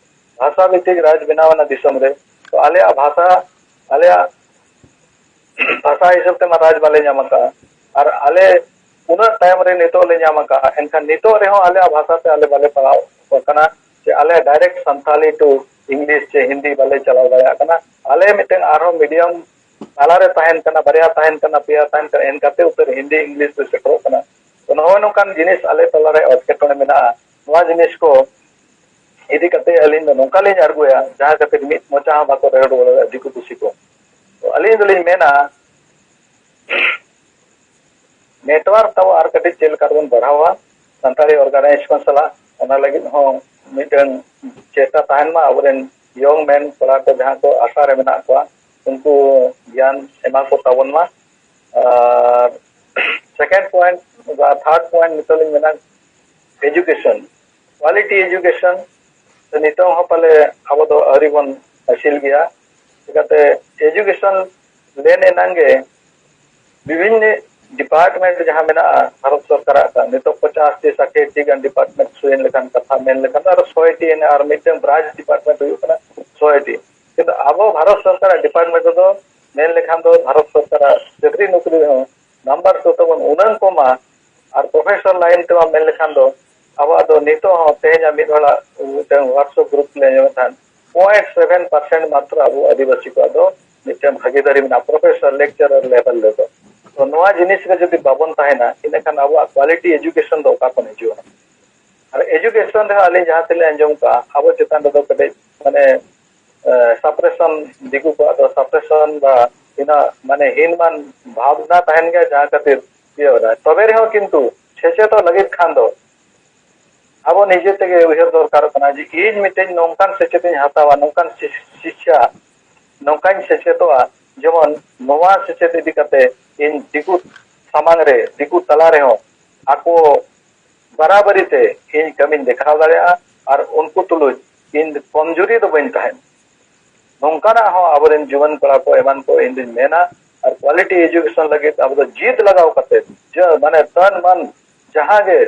ᱵᱷᱟᱥᱟ ᱵᱷᱤᱛᱛᱤᱠ ᱨᱟᱡᱽ ᱵᱮᱱᱟᱣ ᱮᱱᱟ ᱫᱤᱥᱚᱢ ᱨᱮ, ᱛᱚ ᱟᱞᱮᱭᱟᱜ ᱵᱷᱟᱥᱟ, ᱟᱞᱮᱭᱟᱜ ᱵᱷᱟᱥᱟ ᱦᱤᱥᱟᱹᱵ ᱛᱮᱢᱟ ᱨᱟᱡᱽ ᱵᱟᱞᱮ ᱧᱟᱢ ᱟᱠᱟᱫᱼᱟ᱾ ᱟᱨ ᱟᱞᱮ ᱩᱱᱟᱹᱜ ᱛᱟᱭᱚᱢ ᱨᱮ ᱱᱤᱛᱚᱜ ᱞᱮ ᱧᱟᱢ ᱟᱠᱟᱫᱼᱟ, ᱮᱱᱠᱷᱟᱱ ᱱᱤᱛᱚᱜ ᱨᱮᱦᱚᱸ ᱟᱞᱮᱭᱟᱜ ᱵᱷᱟᱥᱟ ᱛᱮ ᱟᱞᱮ ᱵᱟᱞᱮ ᱯᱟᱲᱦᱟᱣ ᱠᱟᱱᱟ, ᱥᱮ ᱟᱞᱮ ᱰᱟᱭᱨᱮᱠᱴ ᱥᱟᱱᱛᱟᱞᱤ ᱴᱩ ᱤᱝᱞᱤᱥ ᱥᱮ ᱦᱤᱱᱫᱤ ᱵᱟᱞᱮ ᱪᱟᱞᱟᱣ ᱫᱟᱲᱮᱭᱟᱜ ᱠᱟᱱᱟ᱾ ᱟᱞᱮ ᱢᱤᱫᱴᱮᱱ ᱟᱨᱦᱚᱸ ᱢᱤᱰᱤᱭᱟᱢ ᱛᱟᱞᱟᱨᱮ ᱛᱟᱦᱮᱱ ᱠᱟᱱᱟ, ᱵᱟᱨᱭᱟ ᱛᱟᱦᱮᱱ ᱠᱟᱱᱟ, ᱯᱮᱭᱟ ᱛᱟᱦᱮᱱ ᱠᱟᱱᱟ, ᱮᱱᱠᱟᱛᱮ ᱩᱛᱟᱹᱨ ᱦᱤᱱᱫᱤ ᱤᱝᱞᱤᱥ ᱨᱮ ᱥᱮᱴᱮᱨᱚᱜ ᱠᱟᱱᱟ᱾ ᱛᱚ ᱱᱚᱜᱼᱚᱭ ᱱᱚᱝᱠᱟᱱ ᱡᱤᱱᱤᱥ ᱟᱞᱮ ᱛᱟᱞᱟᱨᱮ ᱮᱴᱠᱮᱴᱚᱬᱮ ᱢᱮᱱᱟᱜᱼᱟ᱾ ᱱᱚᱣᱟ ᱡᱤᱱᱤᱥ ᱠᱚ ᱤᱫᱤ ᱠᱟᱛᱮ ᱟᱹᱞᱤᱧ ᱫᱚ ᱱᱚᱝᱠᱟ ᱞᱤᱧ ᱟᱨᱜᱩᱭᱟ, ᱡᱟᱦᱟᱸ ᱠᱷᱟᱹᱛᱤᱨ ᱢᱤᱫ ᱢᱚᱪᱟ ᱦᱚᱸ ᱵᱟᱠᱚ ᱨᱚᱲ ᱫᱟᱲᱮᱭᱟᱜᱼᱟ ᱫᱤᱠᱩ ᱯᱩᱥᱤ ᱠᱚ᱾ ᱛᱚ ᱟᱹᱞᱤᱧ ᱫᱚᱞᱤᱧ ᱢᱮᱱᱟ, ᱱᱮᱴᱣᱟᱨᱠ ᱛᱟᱵᱚ ᱟᱨ ᱠᱟᱹᱴᱤᱡ ᱪᱮᱫ ᱞᱮᱠᱟ ᱨᱮᱵᱚᱱ ᱵᱟᱲᱦᱟᱣᱟ, ᱥᱟᱱᱛᱟᱲᱤ ᱚᱨᱜᱟᱱᱟᱭᱤᱡᱮᱥᱚᱱ ᱥᱟᱞᱟᱜ, ᱚᱱᱟ ᱞᱟᱹᱜᱤᱫ ᱦᱚᱸ ᱢᱤᱫᱴᱮᱱ ᱪᱮᱥᱴᱟ ᱛᱟᱦᱮᱱ ᱢᱟ᱾ ᱟᱵᱚᱨᱮᱱ ᱭᱚᱝ ᱢᱮᱱ ᱠᱚᱲᱟ ᱠᱚ ᱡᱟᱦᱟᱸ ᱠᱚ ᱟᱥᱟ ᱨᱮ ᱢᱮᱱᱟᱜ ᱠᱚᱣᱟ, ᱩᱱᱠᱩ ᱜᱮᱭᱟᱱ ᱮᱢᱟ ᱠᱚ ᱛᱟᱵᱚᱱ ᱢᱟ᱾ ᱟᱨ ᱥᱮᱠᱮᱱᱰ ᱯᱚᱭᱮᱱᱴ ᱵᱟ ᱛᱷᱟᱨᱰ ᱯᱚᱭᱮᱱᱴ ᱱᱤᱛᱚᱜ ᱞᱤᱧ ᱢᱮᱱᱟ ᱮᱡᱩᱠᱮᱥᱚᱱ, ᱠᱣᱟᱞᱤᱴᱤ ᱮᱡᱩᱠᱮᱥᱚᱱ᱾ ᱱᱤᱛᱚᱝ ᱦᱚᱸ ᱯᱟᱞᱮ ᱟᱵᱚ ᱫᱚ ᱟᱹᱣᱨᱤ ᱵᱚᱱ ᱦᱟᱹᱥᱤᱞ ᱜᱮᱭᱟ᱾ ᱪᱤᱠᱟᱹᱛᱮ ᱮᱡᱩᱠᱮᱥᱚᱱ ᱞᱮᱱ ᱮᱱᱟᱝ ᱜᱮ ᱵᱤᱵᱷᱤᱱᱱᱚ ᱰᱤᱯᱟᱨᱴᱢᱮᱱᱴ ᱡᱟᱦᱟᱸ ᱢᱮᱱᱟᱜᱼᱟ ᱵᱷᱟᱨᱚᱛ ᱥᱚᱨᱠᱟᱨᱟᱜ, ᱱᱤᱛᱚᱜ ᱯᱚᱪᱟᱥ ᱴᱤ ᱥᱟᱴᱷᱤ ᱴᱤ ᱜᱟᱱ ᱰᱤᱯᱟᱨᱴᱢᱮᱱᱴ ᱥᱩᱭᱮᱱ ᱞᱮᱠᱷᱟᱱ ᱠᱟᱛᱷᱟ ᱢᱮᱱ ᱞᱮᱠᱷᱟᱱ ᱫᱚ ᱟᱨᱚ ᱥᱚᱭ ᱴᱤ ᱮᱱᱟ, ᱟᱨ ᱢᱤᱫᱴᱟᱝ ᱵᱨᱟᱧᱪ ᱰᱤᱯᱟᱨᱴᱢᱮᱱᱴ ᱦᱩᱭᱩᱜ ᱠᱟᱱᱟ ᱥᱚᱭ ᱴᱤ᱾ ᱠᱤᱱᱛᱩ ᱟᱵᱚ ᱵᱷᱟᱨᱚᱛ ᱥᱚᱨᱠᱟᱨᱟᱜ ᱰᱤᱯᱟᱨᱴᱢᱮᱱᱴ ᱨᱮᱫᱚ ᱢᱮᱱ ᱞᱮᱠᱷᱟᱱ ᱫᱚ ᱵᱷᱟᱨᱚᱛ ᱥᱚᱨᱠᱟᱨᱟᱜ ᱪᱟᱹᱠᱨᱤ ᱱᱚᱠᱨᱤ ᱨᱮᱦᱚᱸ ᱱᱟᱢᱵᱟᱨ ᱠᱚ ᱛᱟᱵᱚᱱ ᱩᱱᱟᱹᱝ ᱠᱚᱢᱟ, ᱟᱨ ᱯᱨᱚᱯᱷᱮᱥᱚᱱ ᱞᱟᱭᱤᱱ ᱛᱮᱢᱟ ᱢᱮᱱ ᱞᱮᱠᱷᱟᱱ ᱫᱚ ᱟᱵᱚᱣᱟᱜ ᱫᱚ ᱱᱤᱛᱚᱜ ᱦᱚᱸ ᱛᱮᱦᱮᱧᱟᱜ ᱢᱤᱫ ᱦᱚᱲᱟᱜ ᱢᱤᱫᱴᱟᱝ WhatsApp ᱜᱨᱩᱯ ᱞᱮ ᱧᱟᱢᱮᱫ ᱛᱟᱦᱮᱸᱫ, ᱯᱚᱭᱮᱱᱴ ᱥᱮᱵᱷᱮᱱ ᱯᱟᱨᱥᱮᱱᱴ ᱢᱟᱛᱨᱚ ᱟᱵᱚ ᱟᱹᱫᱤᱵᱟᱹᱥᱤ ᱠᱚᱣᱟᱜ ᱫᱚ ᱢᱤᱫᱴᱟᱝ ᱵᱷᱟᱜᱤᱫᱟᱨᱤ ᱢᱮᱱᱟᱜᱼᱟ ᱯᱨᱚᱯᱷᱮᱥᱚᱨ ᱞᱮᱠᱪᱟᱨᱟᱨ ᱞᱮᱵᱮᱞ ᱨᱮᱫᱚ᱾ ᱛᱚ ᱱᱚᱣᱟ ᱡᱤᱱᱤᱥ ᱨᱮ ᱡᱩᱫᱤ ᱵᱟᱵᱚᱱ ᱛᱟᱦᱮᱱᱟ, ᱤᱱᱟᱹᱠᱷᱟᱱ ᱟᱵᱚᱣᱟᱜ ᱠᱣᱟᱞᱤᱴᱤ ᱮᱡᱩᱠᱮᱥᱚᱱ ᱫᱚ ᱚᱠᱟ ᱠᱷᱚᱱ ᱦᱤᱡᱩᱜᱼᱟ? ᱟᱨ ᱮᱡᱩᱠᱮᱥᱚᱱ ᱨᱮᱦᱚᱸ ᱟᱹᱞᱤᱧ ᱡᱟᱦᱟᱸ ᱛᱤᱱᱟᱹᱜ ᱟᱸᱡᱚᱢ ᱠᱟᱜᱼᱟ, ᱟᱵᱚ ᱪᱮᱛᱟᱱ ᱨᱮᱫᱚ ᱠᱟᱹᱴᱤᱡ ᱢᱟᱱᱮ ᱥᱟᱯᱨᱮᱥᱚᱱ, ᱫᱤᱠᱩ ᱠᱚᱣᱟᱜ ᱫᱚ ᱥᱟᱯᱨᱮᱥᱚᱱ ᱵᱟ ᱢᱟᱱᱮ ᱦᱤᱱ ᱢᱟᱱ ᱵᱷᱟᱵᱽᱱᱟ ᱛᱟᱦᱮᱱ ᱜᱮᱭᱟ, ᱡᱟᱦᱟᱸ ᱠᱷᱟᱹᱛᱤᱨ ᱤᱭᱟᱹ ᱚᱱᱟ᱾ ᱛᱚᱵᱮ ᱨᱮᱦᱚᱸ ᱠᱤᱱᱛᱩ ᱥᱮᱪᱮᱫᱚᱜ ᱞᱟᱹᱜᱤᱫ ᱠᱷᱟᱱ ᱫᱚ ᱟᱵᱚ ᱱᱤᱡᱮ ᱛᱮᱜᱮ ᱩᱭᱦᱟᱹᱨ ᱫᱚᱨᱠᱟᱨᱚᱜ ᱠᱟᱱᱟ ᱡᱮ ᱤᱧ ᱢᱤᱫᱴᱮᱱ ᱱᱚᱝᱠᱟᱱ ᱥᱮᱪᱮᱫ ᱤᱧ ᱦᱟᱛᱟᱣᱟ, ᱱᱚᱝᱠᱟᱱ ᱥᱤ-, ᱥᱤᱠᱷᱟ, ᱱᱚᱝᱠᱟᱧ ᱥᱮᱪᱮᱫᱚᱜᱼᱟ, ᱡᱮᱢᱚᱱ ᱱᱚᱣᱟ ᱥᱮᱪᱮᱫ ᱤᱫᱤ ᱠᱟᱛᱮ ᱤᱧ ᱫᱤᱠᱩ ᱥᱟᱢᱟᱝ ᱨᱮ, ᱫᱤᱠᱩ ᱛᱟᱞᱟ ᱨᱮᱦᱚᱸ ᱟᱠᱚ ᱵᱟᱨᱟᱵᱟᱨᱤ ᱛᱮ ᱤᱧ ᱠᱟᱹᱢᱤᱧ ᱫᱮᱠᱷᱟᱣ ᱫᱟᱲᱮᱭᱟᱜᱼᱟ ᱟᱨ ᱩᱱᱠᱩ ᱛᱩᱞᱩᱡ ᱤᱧ ᱠᱚᱢᱡᱩᱨᱤ ᱫᱚ ᱵᱟᱹᱧ ᱛᱟᱦᱮᱱ᱾ ᱱᱚᱝᱠᱟᱱᱟᱜ ᱦᱚᱸ ᱟᱵᱚᱨᱮᱱ ᱡᱩᱣᱟᱹᱱ ᱠᱚᱲᱟ ᱠᱚ ᱮᱢᱟᱱ ᱠᱚ ᱤᱧ ᱫᱩᱧ ᱢᱮᱱᱟ, ᱟᱨ quality education ᱞᱟᱹᱜᱤᱫ ᱟᱵᱚ ᱫᱚ ᱡᱤᱫ ᱞᱟᱜᱟᱣ ᱠᱟᱛᱮ, ᱡᱮ ᱢᱟᱱᱮ ᱛᱟᱱ ᱢᱟᱱ ᱡᱟᱦᱟᱸ ᱜᱮ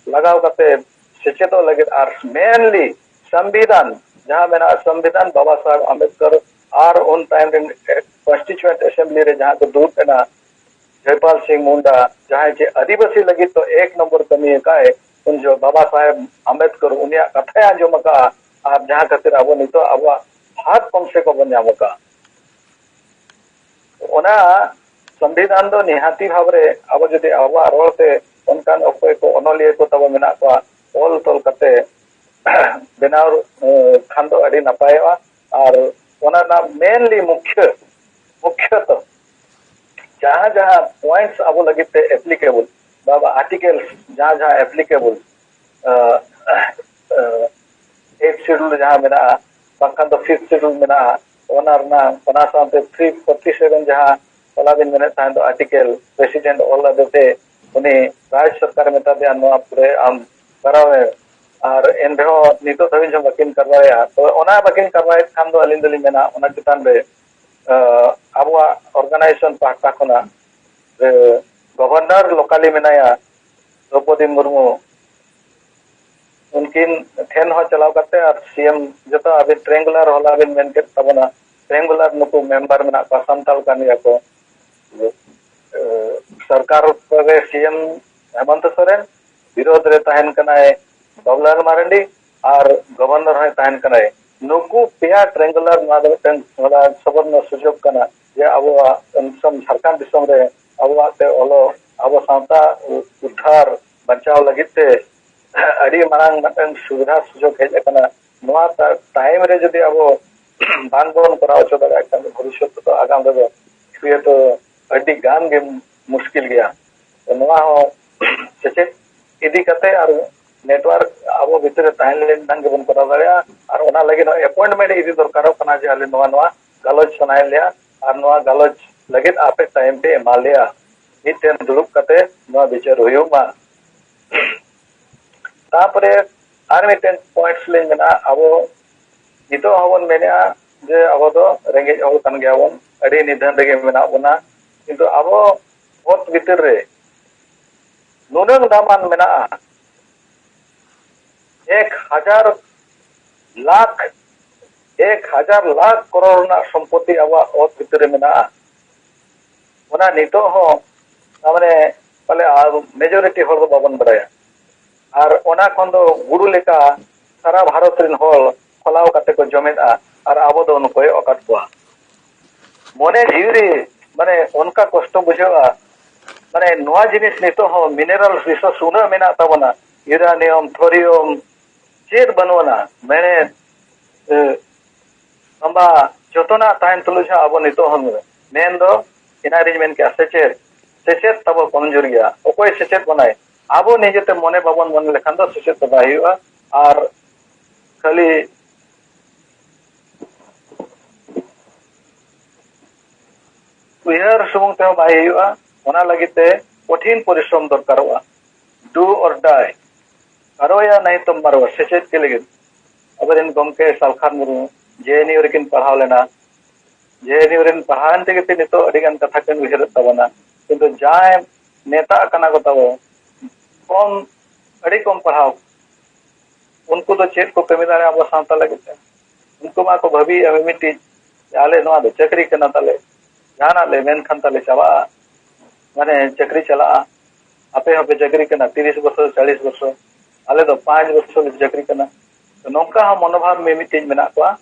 ᱞᱟᱜᱟᱣ ᱠᱟᱛᱮ ᱥᱮᱪᱮᱫᱚᱜ ᱞᱟᱹᱜᱤᱫ, ᱟᱨ mainly ᱥᱚᱝᱵᱤᱫᱷᱟᱱ ᱡᱟᱦᱟᱸ ᱢᱮᱱᱟᱜᱼᱟ, ᱥᱚᱝᱵᱤᱫᱷᱟᱱ ᱵᱟᱵᱟ ᱥᱟᱦᱮᱵᱽ ᱟᱢᱵᱮᱫᱠᱚᱨ ᱟᱨ ᱩᱱ ᱴᱟᱭᱤᱢ ᱨᱮᱱ Constituent Assembly ᱨᱮ ᱡᱟᱦᱟᱸ ᱠᱚ ᱫᱩᱲᱩᱵ ᱮᱱᱟ, ᱡᱚᱭᱯᱟᱞ ᱥᱤᱝ ᱢᱩᱱᱰᱟ, ᱡᱟᱦᱟᱸᱭ ᱡᱮ ᱟᱹᱫᱤᱵᱟᱹᱥᱤ ᱞᱟᱹᱜᱤᱫ ᱫᱚ ᱮᱠ ᱱᱚᱢᱵᱚᱨ ᱠᱟᱹᱢᱤ ᱟᱠᱟᱫ, ᱩᱱ ᱡᱚᱦᱚᱜ ᱵᱟᱵᱟ ᱥᱟᱦᱮᱵᱽ ᱟᱢᱵᱮᱫᱠᱚᱨ ᱩᱱᱤᱭᱟᱜ ᱠᱟᱛᱷᱟᱭ ᱟᱸᱡᱚᱢ ᱟᱠᱟᱫᱼᱟ, ᱟᱨ ᱡᱟᱦᱟᱸ ᱠᱷᱟᱹᱛᱤᱨ ᱟᱵᱚ ᱱᱤᱛᱚᱜ ᱟᱵᱚᱣᱟᱜ ᱦᱚᱠ ᱠᱚᱢ ᱥᱮ ᱠᱚᱢ ᱵᱚᱱ ᱧᱟᱢ ᱟᱠᱟᱫᱼᱟ᱾ ᱚᱱᱟ ᱥᱚᱝᱵᱤᱫᱷᱟᱱ ᱫᱚ ᱱᱤᱦᱟᱹᱛᱤ ᱵᱷᱟᱵᱽ ᱨᱮ ᱟᱵᱚ ᱡᱩᱫᱤ ᱟᱵᱚᱣᱟᱜ ᱨᱚᱲ ᱛᱮ ᱚᱱᱠᱟᱱ ᱚᱠᱚᱭ ᱠᱚ ᱚᱱᱚᱞᱤᱭᱟᱹ ᱠᱚ ᱛᱟᱵᱚ ᱢᱮᱱᱟᱜ ᱠᱚᱣᱟ, ᱚᱞ ᱛᱚᱞ ᱠᱟᱛᱮ ᱵᱮᱱᱟᱣ, ᱮ, ᱠᱷᱟᱱ ᱫᱚ ᱟᱹᱰᱤ ᱱᱟᱯᱟᱭᱚᱜᱼᱟ᱾ ᱟᱨ ᱚᱱᱟ ᱨᱮᱱᱟᱜ mainly ᱢᱩᱠᱷᱭᱟᱹ, ᱢᱩᱠᱷᱭᱚᱛᱚ ᱡᱟᱦᱟᱸ ᱡᱟᱦᱟᱸ points ᱟᱵᱚ ᱞᱟᱹᱜᱤᱫ ᱛᱮ applicable, ᱵᱟ, ᱵᱟ articles ᱡᱟᱦᱟᱸ ᱡᱟᱦᱟᱸ applicable, ᱮ, ᱮ, Eighth Schedule ᱡᱟᱦᱟᱸ ᱢᱮᱱᱟᱜᱼᱟ, ᱵᱟᱝᱠᱷᱟᱱ ᱫᱚ Fifth Schedule ᱢᱮᱱᱟᱜᱼᱟ, ᱚᱱᱟ ᱨᱮᱱᱟᱜ, ᱚᱱᱟ ᱥᱟᱶᱛᱮ three forty seven ᱡᱟᱦᱟᱸ ᱦᱚᱞᱟ ᱵᱤᱱ ᱢᱮᱱᱮᱫ ᱛᱟᱦᱮᱸ ᱫᱚ article, President ᱚᱞ ᱟᱫᱮ ᱛᱮ ᱩᱱᱤ ᱨᱟᱡᱽ ᱥᱚᱨᱠᱟᱨᱮ ᱢᱮᱛᱟ ᱫᱮᱭᱟ ᱱᱚᱣᱟ ᱯᱩᱨᱟᱹ ᱟᱢ ᱠᱚᱨᱟᱣ ᱢᱮ, ᱟᱨ ᱮᱱ ᱨᱮᱦᱚᱸ ᱱᱤᱛᱚᱜ ᱫᱷᱟᱹᱵᱤᱡ ᱦᱚᱸ ᱵᱟᱹᱠᱤᱱ ᱠᱟᱨᱣᱟᱭᱮᱫᱼᱟ᱾ ᱛᱚ ᱚᱱᱟ ᱵᱟᱹᱠᱤᱱ ᱠᱟᱨᱣᱟᱭᱮᱫ ᱠᱷᱟᱱ ᱫᱚ ᱟᱹᱞᱤᱧ ᱫᱚᱞᱤᱧ ᱢᱮᱱᱟ ᱚᱱᱟ ᱪᱮᱛᱟᱱ ᱨᱮ, ᱮ, ᱟᱵᱚᱣᱟᱜ organization ᱯᱟᱦᱴᱟ ᱠᱷᱚᱱᱟᱜ, ᱮ, Governor locally ᱢᱮᱱᱟᱭᱟ ᱫᱨᱚᱯᱚᱫᱤ ᱢᱩᱨᱢᱩ, ᱩᱱᱠᱤᱱ ᱴᱷᱮᱱ ᱦᱚᱸ ᱪᱟᱞᱟᱣ ᱠᱟᱛᱮ ᱟᱨ ᱥᱤ ᱮᱢ ᱡᱚᱛᱚ ᱟᱵᱤᱱ triangular ᱦᱚᱞᱟ ᱵᱤᱱ ᱢᱮᱱ ᱠᱮᱫ ᱛᱟᱵᱚᱱᱟ, triangular ᱱᱩᱠᱩ member ᱢᱮᱱᱟᱜ ᱠᱚᱣᱟ, ᱥᱟᱱᱛᱟᱲ ᱠᱟᱱ ᱜᱮᱭᱟ ᱠᱚ᱾ ᱮ, ᱥᱚᱨᱠᱟᱨ ᱨᱮ ᱥᱤ ᱮᱢ ᱦᱮᱢᱚᱱᱛᱚ ᱥᱚᱨᱮᱱ, ᱵᱤᱨᱳᱫᱷ ᱨᱮ ᱛᱟᱦᱮᱱ ᱠᱟᱱᱟᱭ ᱵᱟᱵᱩᱞᱟᱞ ᱢᱟᱨᱟᱱᱰᱤ, ᱟᱨ Governor ᱦᱚᱸᱭ ᱛᱟᱦᱮᱱ ᱠᱟᱱᱟᱭ᱾ ᱱᱩᱠᱩ ᱯᱮᱭᱟ triangular ᱱᱚᱣᱟ ᱫᱚ ᱢᱤᱫᱴᱟᱝ ᱦᱚᱞᱟ ᱥᱚᱵᱚᱨᱱᱚ ᱥᱩᱡᱳᱜᱽ ᱠᱟᱱᱟ ᱡᱮ ᱟᱵᱚᱣᱟᱜ ᱫᱤᱥᱚᱢ ᱡᱷᱟᱲᱠᱷᱚᱸᱰ ᱫᱤᱥᱚᱢ ᱨᱮ ᱟᱵᱚᱣᱟᱜ ᱛᱮ ᱚᱞᱚᱜ, ᱟᱵᱚ ᱥᱟᱶᱛᱟ ᱩᱫᱽᱫᱷᱟᱨ ᱵᱟᱧᱪᱟᱣ ᱞᱟᱹᱜᱤᱫ ᱛᱮ ᱟᱹᱰᱤ ᱢᱟᱨᱟᱝ ᱢᱤᱫᱴᱟᱝ ᱥᱩᱵᱤᱫᱷᱟ ᱥᱩᱡᱳᱜᱽ ᱦᱮᱡ ᱟᱠᱟᱱᱟ᱾ ᱱᱚᱣᱟ ᱴᱟ-, time ᱨᱮ ᱡᱩᱫᱤ ᱟᱵᱚ ᱵᱟᱝ ᱵᱚᱱ ᱠᱚᱨᱟᱣ ᱦᱚᱪᱚ ᱫᱟᱲᱮᱭᱟᱜ ᱠᱷᱟᱱ ᱫᱚ ᱵᱷᱚᱵᱤᱥᱥᱚᱛ ᱨᱮᱫᱚ ᱟᱜᱟᱢ ᱨᱮᱫᱚ ᱤᱭᱟᱹ ᱛᱚ ᱟᱹᱰᱤ ᱜᱟᱱ ᱜᱮ ᱢᱩᱥᱠᱤᱞ ᱜᱮᱭᱟ᱾ ᱛᱚ ᱱᱚᱣᱟ ᱦᱚᱸ ᱥᱮᱪᱮᱫ ᱤᱫᱤ ᱠᱟᱛᱮ ᱟᱨ network ᱟᱵᱚ ᱵᱷᱤᱛᱨᱤ ᱨᱮ ᱛᱟᱦᱮᱸ ᱞᱮᱱᱠᱷᱟᱱ ᱜᱮᱵᱚᱱ ᱠᱚᱨᱟᱣ ᱫᱟᱲᱮᱭᱟᱜᱼᱟ᱾ ᱟᱨ ᱚᱱᱟ ᱞᱟᱹᱜᱤᱫ ᱦᱚᱸ appointment ᱤᱫᱤ ᱫᱚᱨᱠᱟᱨᱚᱜ ᱠᱟᱱᱟ ᱡᱮ ᱟᱞᱮ ᱱᱚᱣᱟ ᱱᱚᱣᱟ ᱜᱟᱞᱚᱪ ᱥᱟᱱᱟᱭᱮᱫ ᱞᱮᱭᱟ ᱟᱨ ᱱᱚᱣᱟ ᱜᱟᱞᱚᱪ ᱞᱟᱹᱜᱤᱫ ᱟᱯᱮ time ᱯᱮ ᱮᱢᱟ ᱞᱮᱭᱟ, ᱢᱤᱫᱴᱮᱱ ᱫᱩᱲᱩᱵ ᱠᱟᱛᱮ ᱱᱚᱣᱟ ᱵᱤᱪᱟᱹᱨ ᱦᱩᱭᱩᱜ ᱢᱟ᱾ ᱛᱟᱯᱚᱨᱮ ᱟᱨ ᱢᱤᱫᱴᱮᱱ points ᱞᱤᱧ ᱢᱮᱱᱟ, ᱟᱵᱚ ᱱᱤᱛᱚᱜ ᱦᱚᱸᱵᱚᱱ ᱢᱮᱱᱮᱫᱼᱟ ᱡᱮ ᱟᱵᱚ ᱫᱚ ᱨᱮᱸᱜᱮᱡ ᱦᱚᱲ ᱠᱟᱱ ᱜᱮᱭᱟᱵᱚᱱ, ᱟᱹᱰᱤ ᱱᱤᱫᱷᱟᱹᱱ ᱨᱮᱜᱮ ᱢᱮᱱᱟᱜ ᱵᱚᱱᱟ, ᱠᱤᱱᱛᱩ ᱟᱵᱚ ᱚᱛ ᱵᱷᱤᱛᱤᱨ ᱨᱮ ᱱᱩᱱᱟᱹᱝ ᱫᱟᱢᱟᱱ ᱢᱮᱱᱟᱜᱼᱟ, ᱮᱠ ᱦᱟᱡᱟᱨ ᱞᱟᱠᱷ, ᱮᱠ ᱦᱟᱡᱟᱨ ᱞᱟᱠᱷ ᱠᱨᱳᱲ ᱨᱮᱱᱟᱜ ᱥᱚᱢᱯᱚᱛᱤ ᱟᱵᱚᱣᱟᱜ ᱚᱛ ᱵᱷᱤᱛᱤᱨ ᱨᱮ ᱢᱮᱱᱟᱜᱼᱟ᱾ ᱚᱱᱟ ᱱᱤᱛᱚᱜ ᱦᱚᱸ ᱛᱟᱨᱢᱟᱱᱮ ᱯᱟᱞᱮ ᱟᱨ majority ᱦᱚᱲ ᱫᱚ ᱵᱟᱵᱚᱱ ᱵᱟᱲᱟᱭᱟ᱾ ᱟᱨ ᱚᱱᱟ ᱠᱷᱚᱱ ᱫᱚ ᱜᱩᱲᱩ ᱞᱮᱠᱟ ᱥᱟᱨᱟ ᱵᱷᱟᱨᱚᱛ ᱨᱮᱱ ᱦᱚᱲ ᱯᱷᱚᱞᱟᱣ ᱠᱟᱛᱮ ᱠᱚ ᱡᱚᱢᱮᱫᱼᱟ ᱟᱨ ᱟᱵᱚ ᱫᱚ ᱠᱚᱭᱚᱜ ᱟᱠᱟᱫ ᱠᱚᱣᱟ᱾ ᱢᱚᱱᱮ ᱡᱤᱣᱤ ᱨᱮ ᱢᱟᱱᱮ ᱚᱱᱠᱟ ᱠᱚᱥᱴᱚ ᱵᱩᱡᱷᱟᱹᱜᱼᱟ᱾ ᱢᱟᱱᱮ ᱱᱚᱣᱟ ᱡᱤᱱᱤᱥ ᱱᱤᱛᱚᱜ ᱦᱚᱸ mineral resource ᱩᱱᱟᱹᱜ ᱢᱮᱱᱟᱜ ᱛᱟᱵᱚᱱᱟ, uranium, thorium, ᱪᱮᱫ ᱵᱟᱹᱱᱩᱜ ᱟᱱᱟ, ᱢᱮᱬᱦᱮᱫ, ᱮ, ᱛᱟᱢᱵᱟ, ᱡᱚᱛᱚᱱᱟᱜ ᱛᱟᱦᱮᱱ ᱛᱩᱞᱩᱡ ᱦᱚᱸ ᱟᱵᱚ ᱱᱤᱛᱚᱜ ᱦᱚᱸ ᱢᱮᱱ ᱫᱚ ᱮᱱᱟᱝ ᱨᱤᱧ ᱢᱮᱱ ᱠᱮᱜᱼᱟ, ᱥᱮᱪᱮᱫ, ᱥᱮᱪᱮᱫ ᱛᱟᱵᱚ ᱠᱚᱢᱡᱳᱨ ᱜᱮᱭᱟ᱾ ᱚᱠᱚᱭ ᱥᱮᱪᱮᱫ ᱵᱚᱱᱟᱭ? ᱟᱵᱚ ᱱᱤᱡᱮᱛᱮ ᱢᱚᱱᱮ ᱵᱟᱵᱚᱱ ᱢᱚᱱᱮ ᱞᱮᱠᱷᱟᱱ ᱫᱚ ᱥᱮᱪᱮᱫ ᱫᱚ ᱵᱟᱭ ᱦᱩᱭᱩᱜᱼᱟ᱾ ᱟᱨ ᱠᱷᱟᱹᱞᱤ ᱩᱭᱦᱟᱹᱨ ᱥᱩᱢᱩᱝ ᱛᱮᱦᱚᱸ ᱵᱟᱭ ᱦᱩᱭᱩᱜᱼᱟ᱾ ᱚᱱᱟ ᱞᱟᱹᱜᱤᱫ ᱛᱮ ᱠᱚᱴᱷᱤᱱ ᱯᱚᱨᱤᱥᱨᱚᱢ ᱫᱚᱨᱠᱟᱨᱚᱜᱼᱟ᱾ Do or die, ᱠᱟᱨᱚᱭᱟ ᱱᱟᱦᱤ ᱛᱚᱢ ᱢᱟᱨᱚ, ᱥᱮᱪᱮᱫ ᱠᱮ ᱞᱟᱹᱜᱤᱫ᱾ ᱟᱵᱚᱨᱮᱱ ᱜᱚᱢᱠᱮ ᱥᱟᱞᱠᱷᱟᱱ ᱢᱩᱨᱢᱩ ᱡᱮ ᱮᱱ ᱭᱩ ᱨᱮᱠᱤᱱ ᱯᱟᱲᱦᱟᱣ ᱞᱮᱱᱟ᱾ ᱡᱮ ᱮᱱ ᱭᱩ ᱨᱮᱱ ᱯᱟᱲᱦᱟᱣᱮᱱ ᱛᱮᱜᱮ ᱛᱮ ᱱᱤᱛᱚᱜ ᱟᱹᱰᱤ ᱜᱟᱱ ᱠᱟᱛᱷᱟ ᱠᱤᱱ ᱩᱭᱦᱟᱹᱨᱮᱫ ᱛᱟᱵᱚᱱᱟ᱾ ᱠᱤᱱᱛᱩ ᱡᱟᱦᱟᱸᱭ ᱱᱮᱛᱟ ᱠᱟᱱᱟ ᱠᱚ ᱛᱟᱵᱚ, ᱠᱚᱢ, ᱟᱹᱰᱤ ᱠᱚᱢ ᱯᱟᱲᱦᱟᱣ, ᱩᱱᱠᱩ ᱫᱚ ᱪᱮᱫ ᱠᱚ ᱠᱟᱹᱢᱤ ᱫᱟᱲᱮᱭᱟᱜᱼᱟ ᱟᱵᱚ ᱥᱟᱶᱛᱟ ᱞᱟᱹᱜᱤᱫ ᱛᱮ? ᱩᱱᱠᱩ ᱢᱟ ᱠᱚ ᱵᱷᱟᱹᱵᱤᱭᱮᱫᱼᱟ ᱢᱤᱢᱤᱫᱴᱤᱡ ᱡᱮ ᱟᱞᱮ ᱱᱚᱣᱟ ᱫᱚ ᱪᱟᱹᱠᱨᱤ ᱠᱟᱱᱟ ᱛᱟᱞᱮ, ᱡᱟᱦᱟᱱᱟᱜ ᱞᱮ ᱢᱮᱱᱠᱷᱟᱱ ᱛᱟᱞᱮ ᱪᱟᱵᱟᱜᱼᱟ, ᱢᱟᱱᱮ ᱪᱟᱹᱠᱨᱤ ᱪᱟᱞᱟᱜᱼᱟ, ᱟᱯᱮ ᱦᱚᱸᱯᱮ ᱪᱟᱹᱠᱨᱤ ᱠᱟᱱᱟ ᱛᱤᱨᱤᱥ ᱵᱚᱪᱷᱚᱨ, ᱪᱚᱞᱞᱤᱥ ᱵᱚᱪᱷᱚᱨ, ᱟᱞᱮ ᱫᱚ ᱯᱟᱸᱪ ᱵᱚᱪᱷᱚᱨ ᱞᱮ ᱪᱟᱹᱠᱨᱤ ᱠᱟᱱᱟ᱾ ᱛᱚ ᱱᱚᱝᱠᱟ ᱦᱚᱸ ᱢᱚᱱᱳᱵᱷᱟᱵ ᱢᱤᱢᱤᱫᱴᱤᱡ ᱢᱮᱱᱟᱜ ᱠᱚᱣᱟ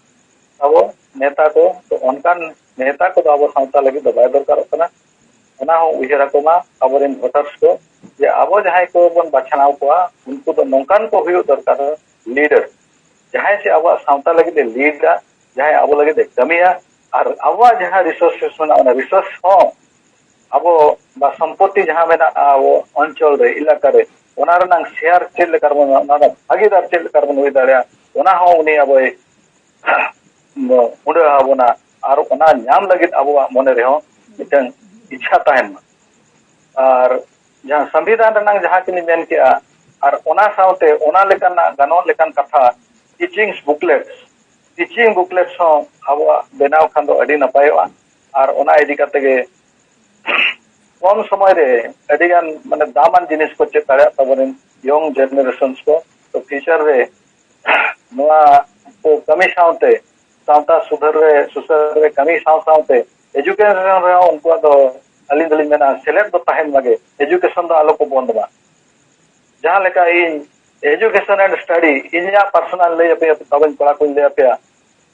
ᱟᱵᱚ ᱱᱮᱛᱟ ᱠᱚ᱾ ᱛᱚ ᱚᱱᱠᱟᱱ ᱱᱮᱛᱟ ᱠᱚᱫᱚ ᱟᱵᱚ ᱥᱟᱶᱛᱟ ᱞᱟᱹᱜᱤᱫ ᱫᱚ ᱵᱟᱭ ᱫᱚᱨᱠᱟᱨᱚᱜ ᱠᱟᱱᱟ᱾ ᱚᱱᱟ ᱦᱚᱸ ᱩᱭᱦᱟᱹᱨ ᱟᱠᱚ ᱢᱟ ᱟᱵᱚᱨᱮᱱ voters ᱠᱚ, ᱡᱮ ᱟᱵᱚ ᱡᱟᱦᱟᱸᱭ ᱠᱚᱵᱚᱱ ᱵᱟᱪᱷᱱᱟᱣ ᱠᱚᱣᱟ ᱩᱱᱠᱩ ᱫᱚ ᱱᱚᱝᱠᱟᱱ ᱠᱚ ᱦᱩᱭᱩᱜ ᱫᱚᱨᱠᱟᱨ, leader, ᱡᱟᱦᱟᱸᱭ ᱥᱮ ᱟᱵᱚᱣᱟᱜ ᱥᱟᱶᱛᱟ ᱞᱟᱹᱜᱤᱫ ᱮ lead ᱟ, ᱡᱟᱦᱟᱸᱭ ᱟᱵᱚ ᱞᱟᱹᱜᱤᱫ ᱮ ᱠᱟᱹᱢᱤᱭᱟ, ᱟᱨ ᱟᱵᱚᱣᱟᱜ ᱡᱟᱦᱟᱸ ᱨᱤᱥᱳᱨᱥᱮᱥ ᱢᱮᱱᱟᱜᱼᱟ, ᱚᱱᱟ ᱨᱤᱥᱳᱨᱥ ᱦᱚᱸ ᱟᱵᱚ ᱵᱟ ᱥᱚᱢᱯᱚᱛᱤ ᱡᱟᱦᱟᱸ ᱢᱮᱱᱟᱜᱼᱟ ᱟᱵᱚ ᱚᱧᱪᱚᱞ ᱨᱮ, ᱮᱞᱟᱠᱟ ᱨᱮ, ᱚᱱᱟ ᱨᱮᱱᱟᱝ ᱥᱮᱭᱟᱨ ᱪᱮᱫ ᱞᱮᱠᱟ ᱨᱮᱵᱚᱱ, ᱚᱱᱟ ᱨᱮᱱᱟᱜ ᱵᱷᱟᱹᱜᱤᱫᱟᱨ ᱪᱮᱫ ᱞᱮᱠᱟ ᱨᱮᱵᱚᱱ ᱦᱩᱭ ᱫᱟᱲᱮᱭᱟᱜᱼᱟ, ᱚᱱᱟ ᱦᱚᱸ ᱩᱱᱤ ᱟᱵᱚᱭ ᱩᱰᱟᱹᱣ ᱟᱵᱚᱱᱟ᱾ ᱟᱨ ᱚᱱᱟ ᱧᱟᱢ ᱞᱟᱹᱜᱤᱫ ᱟᱵᱚᱣᱟᱜ ᱢᱚᱱᱮ ᱨᱮᱦᱚᱸ ᱢᱤᱫᱴᱟᱝ ᱤᱪᱪᱷᱟ ᱛᱟᱦᱮᱱ ᱢᱟ᱾ ᱟᱨ ᱡᱟᱦᱟᱸ ᱥᱚᱝᱵᱤᱫᱷᱟᱱ ᱨᱮᱱᱟᱝ ᱡᱟᱦᱟᱸ ᱠᱤᱱ ᱢᱮᱱ ᱠᱮᱜᱼᱟ, ᱟᱨ ᱚᱱᱟ ᱥᱟᱶᱛᱮ ᱚᱱᱟ ᱞᱮᱠᱟᱱᱟᱜ ᱜᱟᱱᱚᱜ ᱞᱮᱠᱟᱱ ᱠᱟᱛᱷᱟ, ᱴᱤᱪᱤᱝ ᱵᱩᱠᱞᱮᱴᱥ, ᱴᱤᱪᱤᱝ ᱵᱩᱠᱞᱮᱴᱥ ᱦᱚᱸ ᱟᱵᱚᱣᱟᱜ ᱵᱮᱱᱟᱣ ᱠᱷᱟᱱ ᱫᱚ ᱟᱹᱰᱤ ᱱᱟᱯᱟᱭᱚᱜᱼᱟ᱾ ᱟᱨ ᱚᱱᱟ ᱤᱫᱤ ᱠᱟᱛᱮ ᱜᱮ ᱠᱚᱢ ᱥᱚᱢᱚᱭ ᱨᱮ ᱟᱹᱰᱤ ᱜᱟᱱ ᱢᱟᱱᱮ ᱫᱟᱢᱟᱱ ᱡᱤᱱᱤᱥ ᱠᱚ ᱪᱮᱫ ᱫᱟᱲᱮᱭᱟᱜ ᱛᱟᱵᱚᱱᱟ ᱭᱚᱝ ᱡᱮᱱᱟᱨᱮᱥᱚᱱᱥ ᱠᱚ᱾ ᱛᱚ ᱯᱷᱤᱭᱩᱪᱟᱨ ᱨᱮ ᱱᱚᱣᱟ ᱠᱚ ᱠᱟᱹᱢᱤ ᱥᱟᱶᱛᱮ ᱥᱟᱶᱛᱟ ᱥᱩᱫᱷᱟᱹᱨ ᱨᱮ, ᱥᱩᱥᱟᱹᱨ ᱨᱮ ᱠᱟᱹᱢᱤ ᱥᱟᱶ ᱥᱟᱶᱛᱮ ᱮᱡᱩᱠᱮᱥᱚᱱ ᱨᱮᱦᱚᱸ ᱩᱱᱠᱩᱣᱟᱜ ᱫᱚ ᱟᱹᱞᱤᱧ ᱫᱚᱞᱤᱧ ᱢᱮᱱᱟ ᱥᱮᱞᱮᱫ ᱫᱚ ᱛᱟᱦᱮᱱ ᱢᱟᱜᱮ, ᱮᱡᱩᱠᱮᱥᱚᱱ ᱫᱚ ᱟᱞᱚ ᱠᱚ ᱵᱚᱱᱫ ᱢᱟ᱾ ᱡᱟᱦᱟᱸ ᱞᱮᱠᱟ ᱤᱧ ᱮᱡᱩᱠᱮᱥᱚᱱ ᱮᱱᱰ ᱥᱴᱟᱰᱤ, ᱤᱧᱟᱹᱜ ᱯᱟᱨᱥᱚᱱᱟᱞ ᱞᱟᱹᱭ ᱟᱯᱮᱭᱟ, ᱛᱟᱵᱚᱧ ᱠᱚᱲᱟ ᱠᱚᱧ ᱞᱟᱹᱭ ᱟᱯᱮᱭᱟ,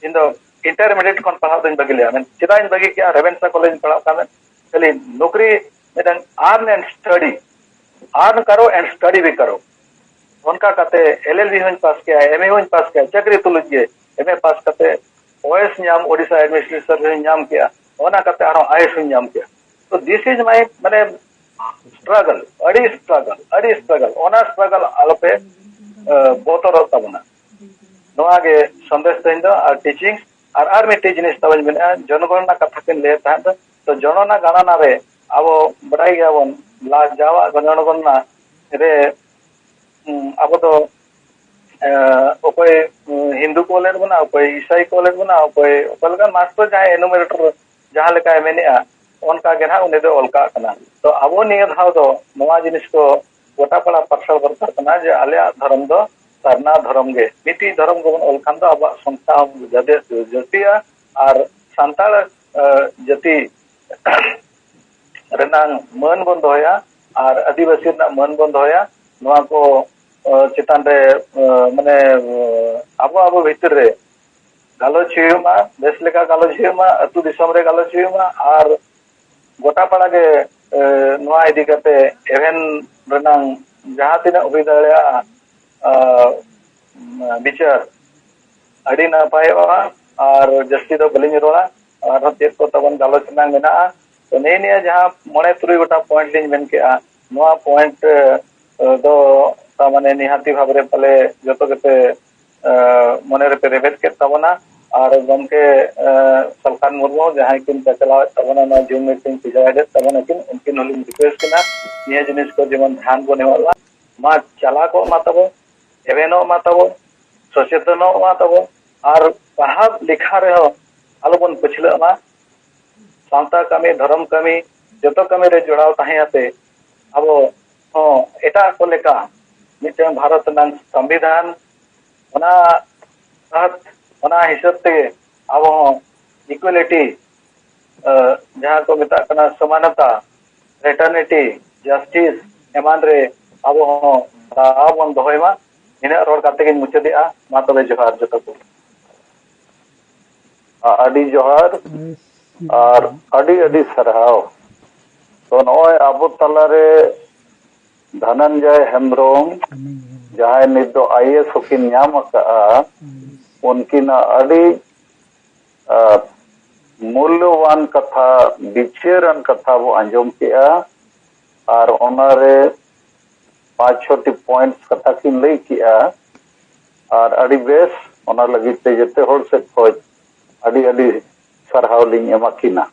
ᱤᱧ ᱫᱚ ᱤᱱᱴᱟᱨᱢᱤᱰᱤᱭᱮᱴ ᱠᱷᱚᱱ ᱯᱟᱲᱦᱟᱣ ᱫᱚᱧ ᱵᱟᱹᱜᱤ ᱞᱮᱫᱼᱟ᱾ ᱢᱮᱱ ᱪᱮᱫᱟᱜ ᱤᱧ ᱵᱟᱹᱜᱤ ᱠᱮᱫᱼᱟ? ᱨᱮᱵᱷᱮᱱᱥᱟ ᱠᱚᱞᱮᱡᱽ ᱤᱧ ᱯᱟᱲᱦᱟᱣ ᱠᱟᱱ ᱠᱷᱟᱹᱞᱤ ᱱᱚᱠᱨᱤ ᱢᱤᱫᱴᱟᱝ earn and study, earn ᱠᱟᱨᱚ and study ᱵᱷᱤ ᱠᱟᱨᱚ᱾ ᱚᱱᱠᱟ ᱠᱟᱛᱮ ᱮᱞ ᱮᱞ ᱵᱤ ᱦᱚᱸᱧ ᱯᱟᱥ ᱠᱮᱜᱼᱟ, ᱮᱢ ᱮ ᱦᱚᱸᱧ ᱯᱟᱥ ᱠᱮᱜᱼᱟ, ᱪᱟᱹᱠᱨᱤ ᱛᱩᱞᱩᱡ ᱜᱮ ᱮᱢ ᱮ ᱯᱟᱥ ᱠᱟᱛᱮ ᱳᱭᱮᱥ ᱧᱟᱢ, ᱳᱰᱤᱥᱟ ᱮᱰᱢᱤᱱᱤᱥᱴᱨᱮᱥᱚᱱ ᱨᱮᱦᱚᱸᱧ ᱧᱟᱢ ᱠᱮᱜᱼᱟ, ᱚᱱᱟ ᱠᱟᱛᱮ ᱟᱨᱦᱚᱸ ᱟᱭ ᱮᱥ ᱦᱚᱸᱧ ᱧᱟᱢ ᱠᱮᱜᱼᱟ᱾ ᱛᱚ this is my ᱢᱟᱱᱮ struggle, ᱟᱹᱰᱤ struggle, ᱟᱹᱰᱤ struggle᱾ ᱚᱱᱟ struggle ᱟᱞᱚᱯᱮ ᱵᱚᱛᱚᱨᱚᱜ ᱛᱟᱵᱚᱱᱟ᱾ ᱱᱚᱣᱟ ᱜᱮ ᱥᱚᱱᱫᱮᱥ ᱛᱮᱦᱮᱧ ᱫᱚ᱾ ᱟᱨ ᱴᱤᱪᱤᱝ ᱟᱨ ᱟᱨ ᱢᱤᱫᱴᱮᱡ ᱡᱤᱱᱤᱥ ᱛᱟᱵᱚᱱ ᱢᱮᱱᱟᱜᱼᱟ, ᱡᱚᱱᱚᱜᱚᱬᱱᱟ ᱠᱟᱛᱷᱟ ᱠᱤᱱ ᱞᱟᱹᱭᱮᱫ ᱛᱟᱦᱮᱸᱫ ᱫᱚ᱾ ᱛᱚ ᱡᱚᱱᱚᱱᱟ ᱜᱟᱬᱟᱱᱟ ᱨᱮ ᱟᱵᱚ ᱵᱟᱰᱟᱭ ᱜᱮᱭᱟᱵᱚᱱ, ᱞᱟᱡᱟᱣᱟᱜ ᱡᱚᱱᱚᱜᱚᱬᱱᱟ ᱨᱮ ᱟᱵᱚ ᱫᱚ ᱚᱠᱚᱭ ᱦᱤᱱᱫᱩ ᱠᱚ ᱚᱞᱮᱫ ᱵᱚᱱᱟ, ᱚᱠᱚᱭ ᱤᱥᱟᱭ ᱠᱚ ᱚᱞᱮᱫ ᱵᱚᱱᱟ, ᱚᱠᱚᱭ ᱚᱠᱟ ᱞᱮᱠᱟᱱ ᱢᱟᱥᱴᱟᱨ ᱡᱟᱦᱟᱸᱭ ᱮᱱᱩᱢᱟᱨᱮᱴᱚᱨ ᱡᱟᱦᱟᱸ ᱞᱮᱠᱟᱭ ᱢᱮᱱᱮᱜᱼᱟ, ᱚᱱᱠᱟ ᱜᱮ ᱱᱟᱦᱟᱜ ᱩᱱᱤ ᱫᱚ ᱚᱞ ᱠᱟᱜ ᱠᱟᱱᱟ᱾ ᱛᱚ ᱟᱵᱚ ᱱᱤᱭᱟᱹ ᱫᱷᱟᱣ ᱫᱚ ᱱᱚᱣᱟ ᱡᱤᱱᱤᱥ ᱠᱚ ᱜᱚᱴᱟ ᱯᱟᱲᱟ ᱯᱟᱨᱥᱟᱞ ᱫᱚᱨᱠᱟᱨ ᱠᱟᱱᱟ ᱡᱮ ᱟᱞᱮᱭᱟᱜ ᱫᱷᱚᱨᱚᱢ ᱫᱚ ᱥᱟᱨᱱᱟ ᱫᱷᱚᱨᱚᱢ ᱜᱮ᱾ ᱢᱤᱫᱴᱤᱡ ᱫᱷᱚᱨᱚᱢ ᱜᱮᱵᱚᱱ ᱚᱞ ᱠᱷᱟᱱ ᱫᱚ ᱟᱵᱚᱣᱟᱜ ᱥᱚᱝᱥᱛᱷᱟ ᱦᱚᱸ ᱡᱟᱹᱛᱤ ᱡᱟᱹᱛᱤᱜᱼᱟ ᱟᱨ ᱥᱟᱱᱛᱟᱲ ᱡᱟᱹᱛᱤ ᱨᱮᱱᱟᱝ ᱢᱟᱹᱱ ᱵᱚᱱ ᱫᱚᱦᱚᱭᱟ ᱟᱨ ᱟᱹᱫᱤᱵᱟᱹᱥᱤ ᱨᱮᱱᱟᱜ ᱢᱟᱹᱱ ᱵᱚᱱ ᱫᱚᱦᱚᱭᱟ᱾ ᱱᱚᱣᱟ ᱠᱚ ᱪᱮᱛᱟᱱ ᱨᱮ ᱢᱟᱱᱮ ᱟᱵᱚ ᱟᱵᱚ ᱵᱷᱤᱛᱤᱨ ᱨᱮ ᱜᱟᱞᱚᱪ ᱦᱩᱭᱩᱜ ᱢᱟ, ᱵᱮᱥ ᱞᱮᱠᱟ ᱜᱟᱞᱚᱪ ᱦᱩᱭᱩᱜ ᱢᱟ, ᱟᱹᱛᱩ ᱫᱤᱥᱚᱢ ᱨᱮ ᱜᱟᱞᱚᱪ ᱦᱩᱭᱩᱜ ᱢᱟ᱾ ᱟᱨ ᱜᱚᱴᱟ ᱯᱟᱲᱟ ᱜᱮ ᱱᱚᱣᱟ ᱤᱫᱤ ᱠᱟᱛᱮ ᱮᱵᱷᱮᱱ ᱨᱮᱱᱟᱝ ᱡᱟᱦᱟᱸ ᱛᱤᱱᱟᱹᱜ ᱦᱩᱭ ᱫᱟᱲᱮᱭᱟᱜᱼᱟ ᱵᱤᱪᱟᱹᱨ ᱟᱹᱰᱤ ᱱᱟᱯᱟᱭᱚᱜᱼᱟ᱾ ᱟᱨ ᱡᱟᱹᱥᱛᱤ ᱫᱚ ᱵᱟᱹᱞᱤᱧ ᱨᱚᱲᱟ᱾ ᱟᱨᱦᱚᱸ ᱪᱮᱫ ᱠᱚ ᱛᱟᱵᱚᱱ ᱜᱟᱞᱚᱪ ᱨᱮᱱᱟᱜ ᱢᱮᱱᱟᱜᱼᱟ᱾ ᱛᱚ, ᱱᱤᱭᱟᱹ ᱱᱤᱭᱟᱹ ᱡᱟᱦᱟᱸ ᱢᱚᱬᱮ ᱛᱩᱨᱩᱭ ᱜᱚᱴᱟᱝ ᱯᱚᱭᱮᱱᱴ ᱞᱤᱧ ᱢᱮᱱ ᱠᱮᱜᱼᱟ, ᱱᱚᱣᱟ ᱯᱚᱭᱮᱱᱴ ᱫᱚ ᱛᱟᱨ ᱢᱟᱱᱮ ᱱᱤᱦᱟᱹᱛᱤ ᱵᱷᱟᱵᱽ ᱨᱮ ᱯᱟᱞᱮ ᱡᱚᱛᱚ ᱜᱮᱯᱮ ᱢᱚᱱᱮ ᱨᱮᱯᱮ ᱨᱮᱵᱮᱫ ᱠᱮᱫ ᱛᱟᱵᱚᱱᱟ᱾ ᱟᱨ ᱜᱚᱢᱠᱮ ᱥᱟᱞᱠᱷᱟᱱ ᱢᱩᱨᱢᱩ, ᱡᱟᱦᱟᱸᱭ ᱠᱤᱱ ᱪᱟᱪᱞᱟᱣᱮᱫ ᱛᱟᱵᱚᱱᱟ ᱱᱚᱣᱟ ᱡᱩᱢ ᱢᱤᱴᱤᱝ, ᱯᱨᱤᱡᱟᱭᱤᱰ ᱮᱫ ᱛᱟᱵᱚᱱᱟ ᱠᱤᱱ, ᱩᱱᱠᱤᱱ ᱦᱚᱸᱞᱤᱧ ᱨᱤᱠᱩᱭᱮᱥᱴ ᱠᱤᱱᱟ, ᱱᱤᱭᱟᱹ ᱡᱤᱱᱤᱥ ᱠᱚ ᱡᱮᱢᱚᱱ ᱫᱷᱮᱭᱟᱱ ᱵᱚᱱ ᱮᱢᱚᱜ ᱢᱟ᱾ ᱢᱟ ᱪᱟᱞᱟᱣ ᱠᱚᱜ ᱢᱟ ᱛᱟᱵᱚ, ᱮᱵᱷᱮᱱᱚᱜ ᱢᱟ ᱛᱟᱵᱚ, ᱥᱚᱪᱮᱛᱚᱱᱚᱜ ᱢᱟ ᱛᱟᱵᱚ, ᱟᱨ ᱯᱟᱲᱦᱟᱣ ᱞᱮᱠᱷᱟ ᱨᱮᱦᱚᱸ ᱟᱞᱚᱵᱚᱱ ᱯᱟᱹᱪᱷᱞᱟᱹᱜ ᱢᱟ᱾ ᱥᱟᱶᱛᱟ ᱠᱟᱹᱢᱤ, ᱫᱷᱚᱨᱚᱢ ᱠᱟᱹᱢᱤ, ᱡᱚᱛᱚ ᱠᱟᱹᱢᱤ ᱨᱮ ᱡᱚᱲᱟᱣ ᱛᱟᱦᱮᱸ ᱟᱛᱮ ᱟᱵᱚ ᱦᱚᱸ ᱮᱴᱟᱜ ᱠᱚ ᱞᱮᱠᱟ ᱢᱤᱫᱴᱟᱝ ᱵᱷᱟᱨᱚᱛ ᱨᱮᱱᱟᱜ ᱥᱚᱝᱵᱤᱫᱷᱟᱱ, ᱚᱱᱟ ᱛᱟᱦᱟᱛ, ᱚᱱᱟ ᱦᱤᱥᱟᱹᱵ ᱛᱮᱜᱮ ᱟᱵᱚ ᱦᱚᱸ ᱤᱠᱩᱣᱮᱞᱤᱴᱤ, ᱡᱟᱦᱟᱸ ᱠᱚ ᱢᱮᱛᱟᱜ ᱠᱟᱱᱟ ᱥᱚᱢᱟᱱᱚᱛᱟ, ᱯᱷᱨᱮᱴᱟᱨᱱᱤᱴᱤ, ᱡᱟᱥᱴᱤᱥ ᱮᱢᱟᱱ ᱨᱮ ᱟᱵᱚ ᱦᱚᱸ ᱫᱟᱣ ᱵᱚᱱ ᱫᱚᱦᱚᱭ ᱢᱟ᱾ ᱱᱤᱱᱟᱹᱜ ᱨᱚᱲ ᱠᱟᱛᱮ ᱜᱤᱧ ᱢᱩᱪᱟᱹᱫᱮᱜᱼᱟ᱾ ᱢᱟ ᱛᱚᱵᱮ ᱡᱚᱦᱟᱨ ᱡᱚᱛᱚ ᱠᱚ᱾ ᱟ-, ᱟᱹᱰᱤ ᱡᱚᱦᱟᱨ ᱟᱨ ᱟᱹᱰᱤ ᱟᱹᱰᱤ ᱥᱟᱨᱦᱟᱣ᱾ ᱛᱚ, ᱱᱚᱜᱼᱚᱭ ᱟᱵᱚ ᱛᱟᱞᱟᱨᱮ ᱫᱷᱚᱱᱚᱱᱡᱚᱭ ᱦᱮᱢᱵᱨᱚᱢ, ᱡᱟᱦᱟᱸᱭ ᱱᱤᱛ ᱫᱚ ᱟᱭ ᱮ ᱮᱥ ᱦᱚᱸᱠᱤᱱ ᱧᱟᱢ ᱟᱠᱟᱫᱼᱟ, ᱩᱱᱠᱤᱱᱟᱜ ᱟᱹᱰᱤ, ᱟ, ᱢᱩᱞᱞᱚᱵᱟᱱ ᱠᱟᱛᱷᱟ, ᱵᱤᱪᱟᱹᱨᱟᱱ ᱠᱟᱛᱷᱟ ᱵᱚ ᱟᱸᱡᱚᱢ ᱠᱮᱜᱼᱟ᱾ ᱟᱨ ᱚᱱᱟᱨᱮ ᱯᱟᱸᱪ ᱪᱷᱚᱴᱤ ᱯᱚᱭᱮᱱᱴᱥ ᱠᱟᱛᱷᱟ ᱠᱤᱱ ᱞᱟᱹᱭ ᱠᱮᱜᱼᱟ᱾ ᱟᱨ ᱟᱹᱰᱤ ᱵᱮᱥ, ᱚᱱᱟ ᱞᱟᱹᱜᱤᱫ ᱛᱮ ᱡᱚᱛᱚ ᱦᱚᱲ ᱥᱮᱫ ᱠᱷᱚᱱ ᱟᱹᱰᱤ ᱟᱹᱰᱤ ᱥᱟᱨᱦᱟᱣ ᱞᱤᱧ ᱮᱢᱟ ᱠᱤᱱᱟ᱾